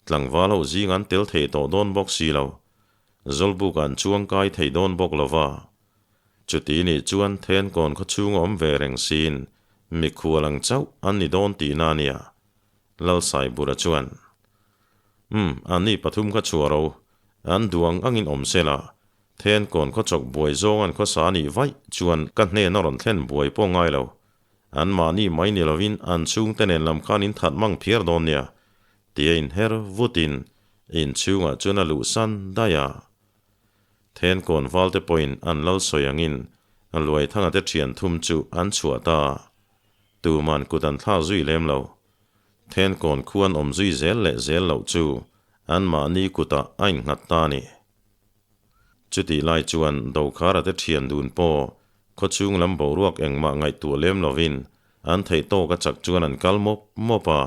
Tlangval ho zing an tel thei tawh dawn bawk si lo. Zawlbuk an chuang kai thei dawn bawk lo va. Chuti nih chuan Thenkawn khaw chhung a awm ve reng siin mikhual ang chauh an ni dawn tihna a nia. Lalsaibura chuan, Umm, anni pathum kha chhuah ro, an duang angin awm se la, then kawn khaw chawk buai zawng an khawsa anih vaih chuan ka hnen a rawn thlen buai pawh ngai lo. An mahni mai ni lovin an chhungte nen lam khan in that mang phiar dawn nia, tia inher vutin inchhungah chuan a luhsan daih a. Then kawn valte pawhin an lal sawi angin Luaithanga te thian thum chu an chhuah ta. Tuman kut an thlak zui lem lo. Then kawn khuan awm zui zel leh zel loh chu anmahni kutah a innghat ta a ni. Chutih lai chuan Dokhara te thian dun pawh khawchhung lam boruak engmah ngaihtuah lem lovin an theih tawk a chak chuan an kal mawp mawp a.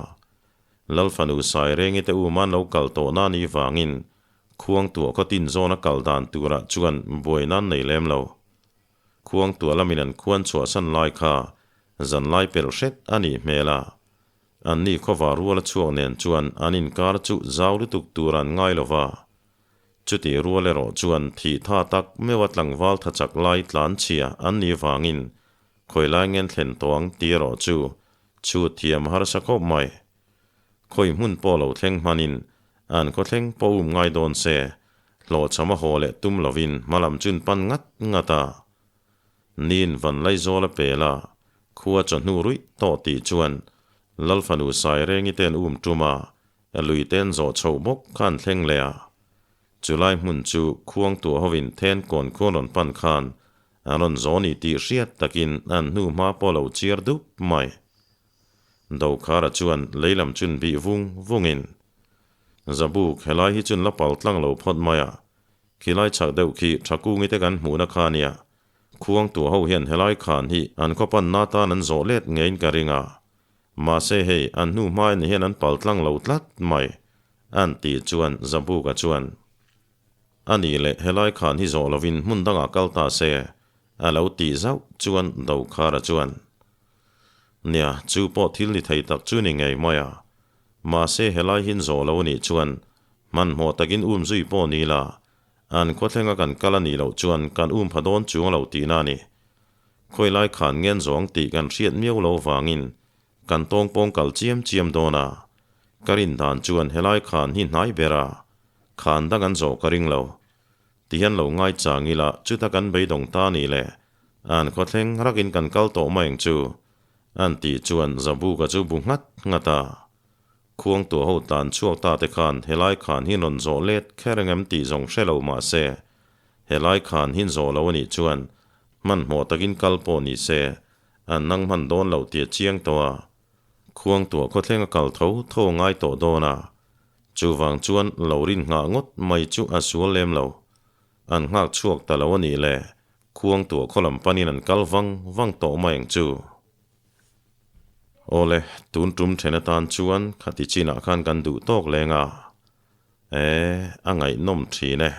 Lalfanu Sairengi te um an lo kal tawh na ni vangin Khuangtuah khaw tin zawna kal dan turah chuan buai nan nei lem lo. Khuangtuah lamin an khuan chhuahsan lai kha zan lai pelh hret a nih hmel a. Anni khawva ruala chhuak nen chuan an inkar chu zau lutuk tur an ngai lo va. Chutih rual erawh chuan thih tha tak meuha tlangval tha chak lai tlan chhia an nih vangin khawi lai ngen thlen tawh ang tih erawh chu chhut thiam harsa khawp mai. Khawi hmun pawh lo thleng hmanin an khawthleng pawh um ngai dawn se, hlawhchham a haw leh tum lovin hmalam chun pan ngat ngat a. Nin van Laizawl a pel a, khua chawhnu ruih tawh tih chuan Lalfanu Sairengi te an um tum a, lui te an zawh chhoh bawk kha an thleng leh a. Chulai hmun chu khuangtuah hovin then kawn khuan rawn pan khan an rawn zawh ni tih hriat takin an hnu hma pawh lo chiar dup mai. Dokhara chuan leilam chun bih vung vungin, Zabuk, helai hi chun la pal tlang lo phawt mai a, khilai chhak deuh khi Thakungi te kan hmuhna kha nia, Khuangtuah ho hian helai khan hi an khaw panna tan an zawh let ngeiin ka ring a, mahse hei an hnu hmain hian an pal tlang lo tlat mai, an tih chuan Zabuka chuan, A nih leh helai khan hi zawh lovin hmun dangah kal ta se, a lo tih zauh chuan Dokhara chuan, Nia, chu pawh thil ni thei tak chu ni ngei mai a. Mahse helai hin zawh lo nih chuan hmanhmawh takin um zui pawh ni la, an khawthlenga kan kal a nih loh chuan kan um pha dawn chuang lo tihna a ni. Khawilai khan ngen zawng tih kan hriat miau lo vangin kan tawngpawng kal chiam chiam dawn a. Ka rin dan chuan helai khan hi hnai ber a, khan dang an zawh ka ring lo. Tihian lo ngaichang ila chuta kan beidawng ta nih le An khawthleng rakin kan kal tawh mai ang chu, an tih chuan Zabuka chu bu nghat nghat a. Khuangtuah ho tlan chhuak ta te khan helai khan hi rawn zawh let kher engem tih zawng hre lo mah se, helai khan hin zawh lo a nih chuan hmanhmawh takin kal pawh ni se an nang hman dawn loh tih a chiang tawh a. Khuangtuah khawthleng a kal tho tho a ngai tawh dawn a, chuvang chuan lo rin nghah ngawt mai chu a sual lem lo. An nghak chhuak ta lo a nih le, Khuangtuah khaw lam panin an kal vang vang tawh mai ang chu. Awle, tun tum then atan chuan khati chinah khan kan duh tawk leng a, e, a ngaihnawm thin e.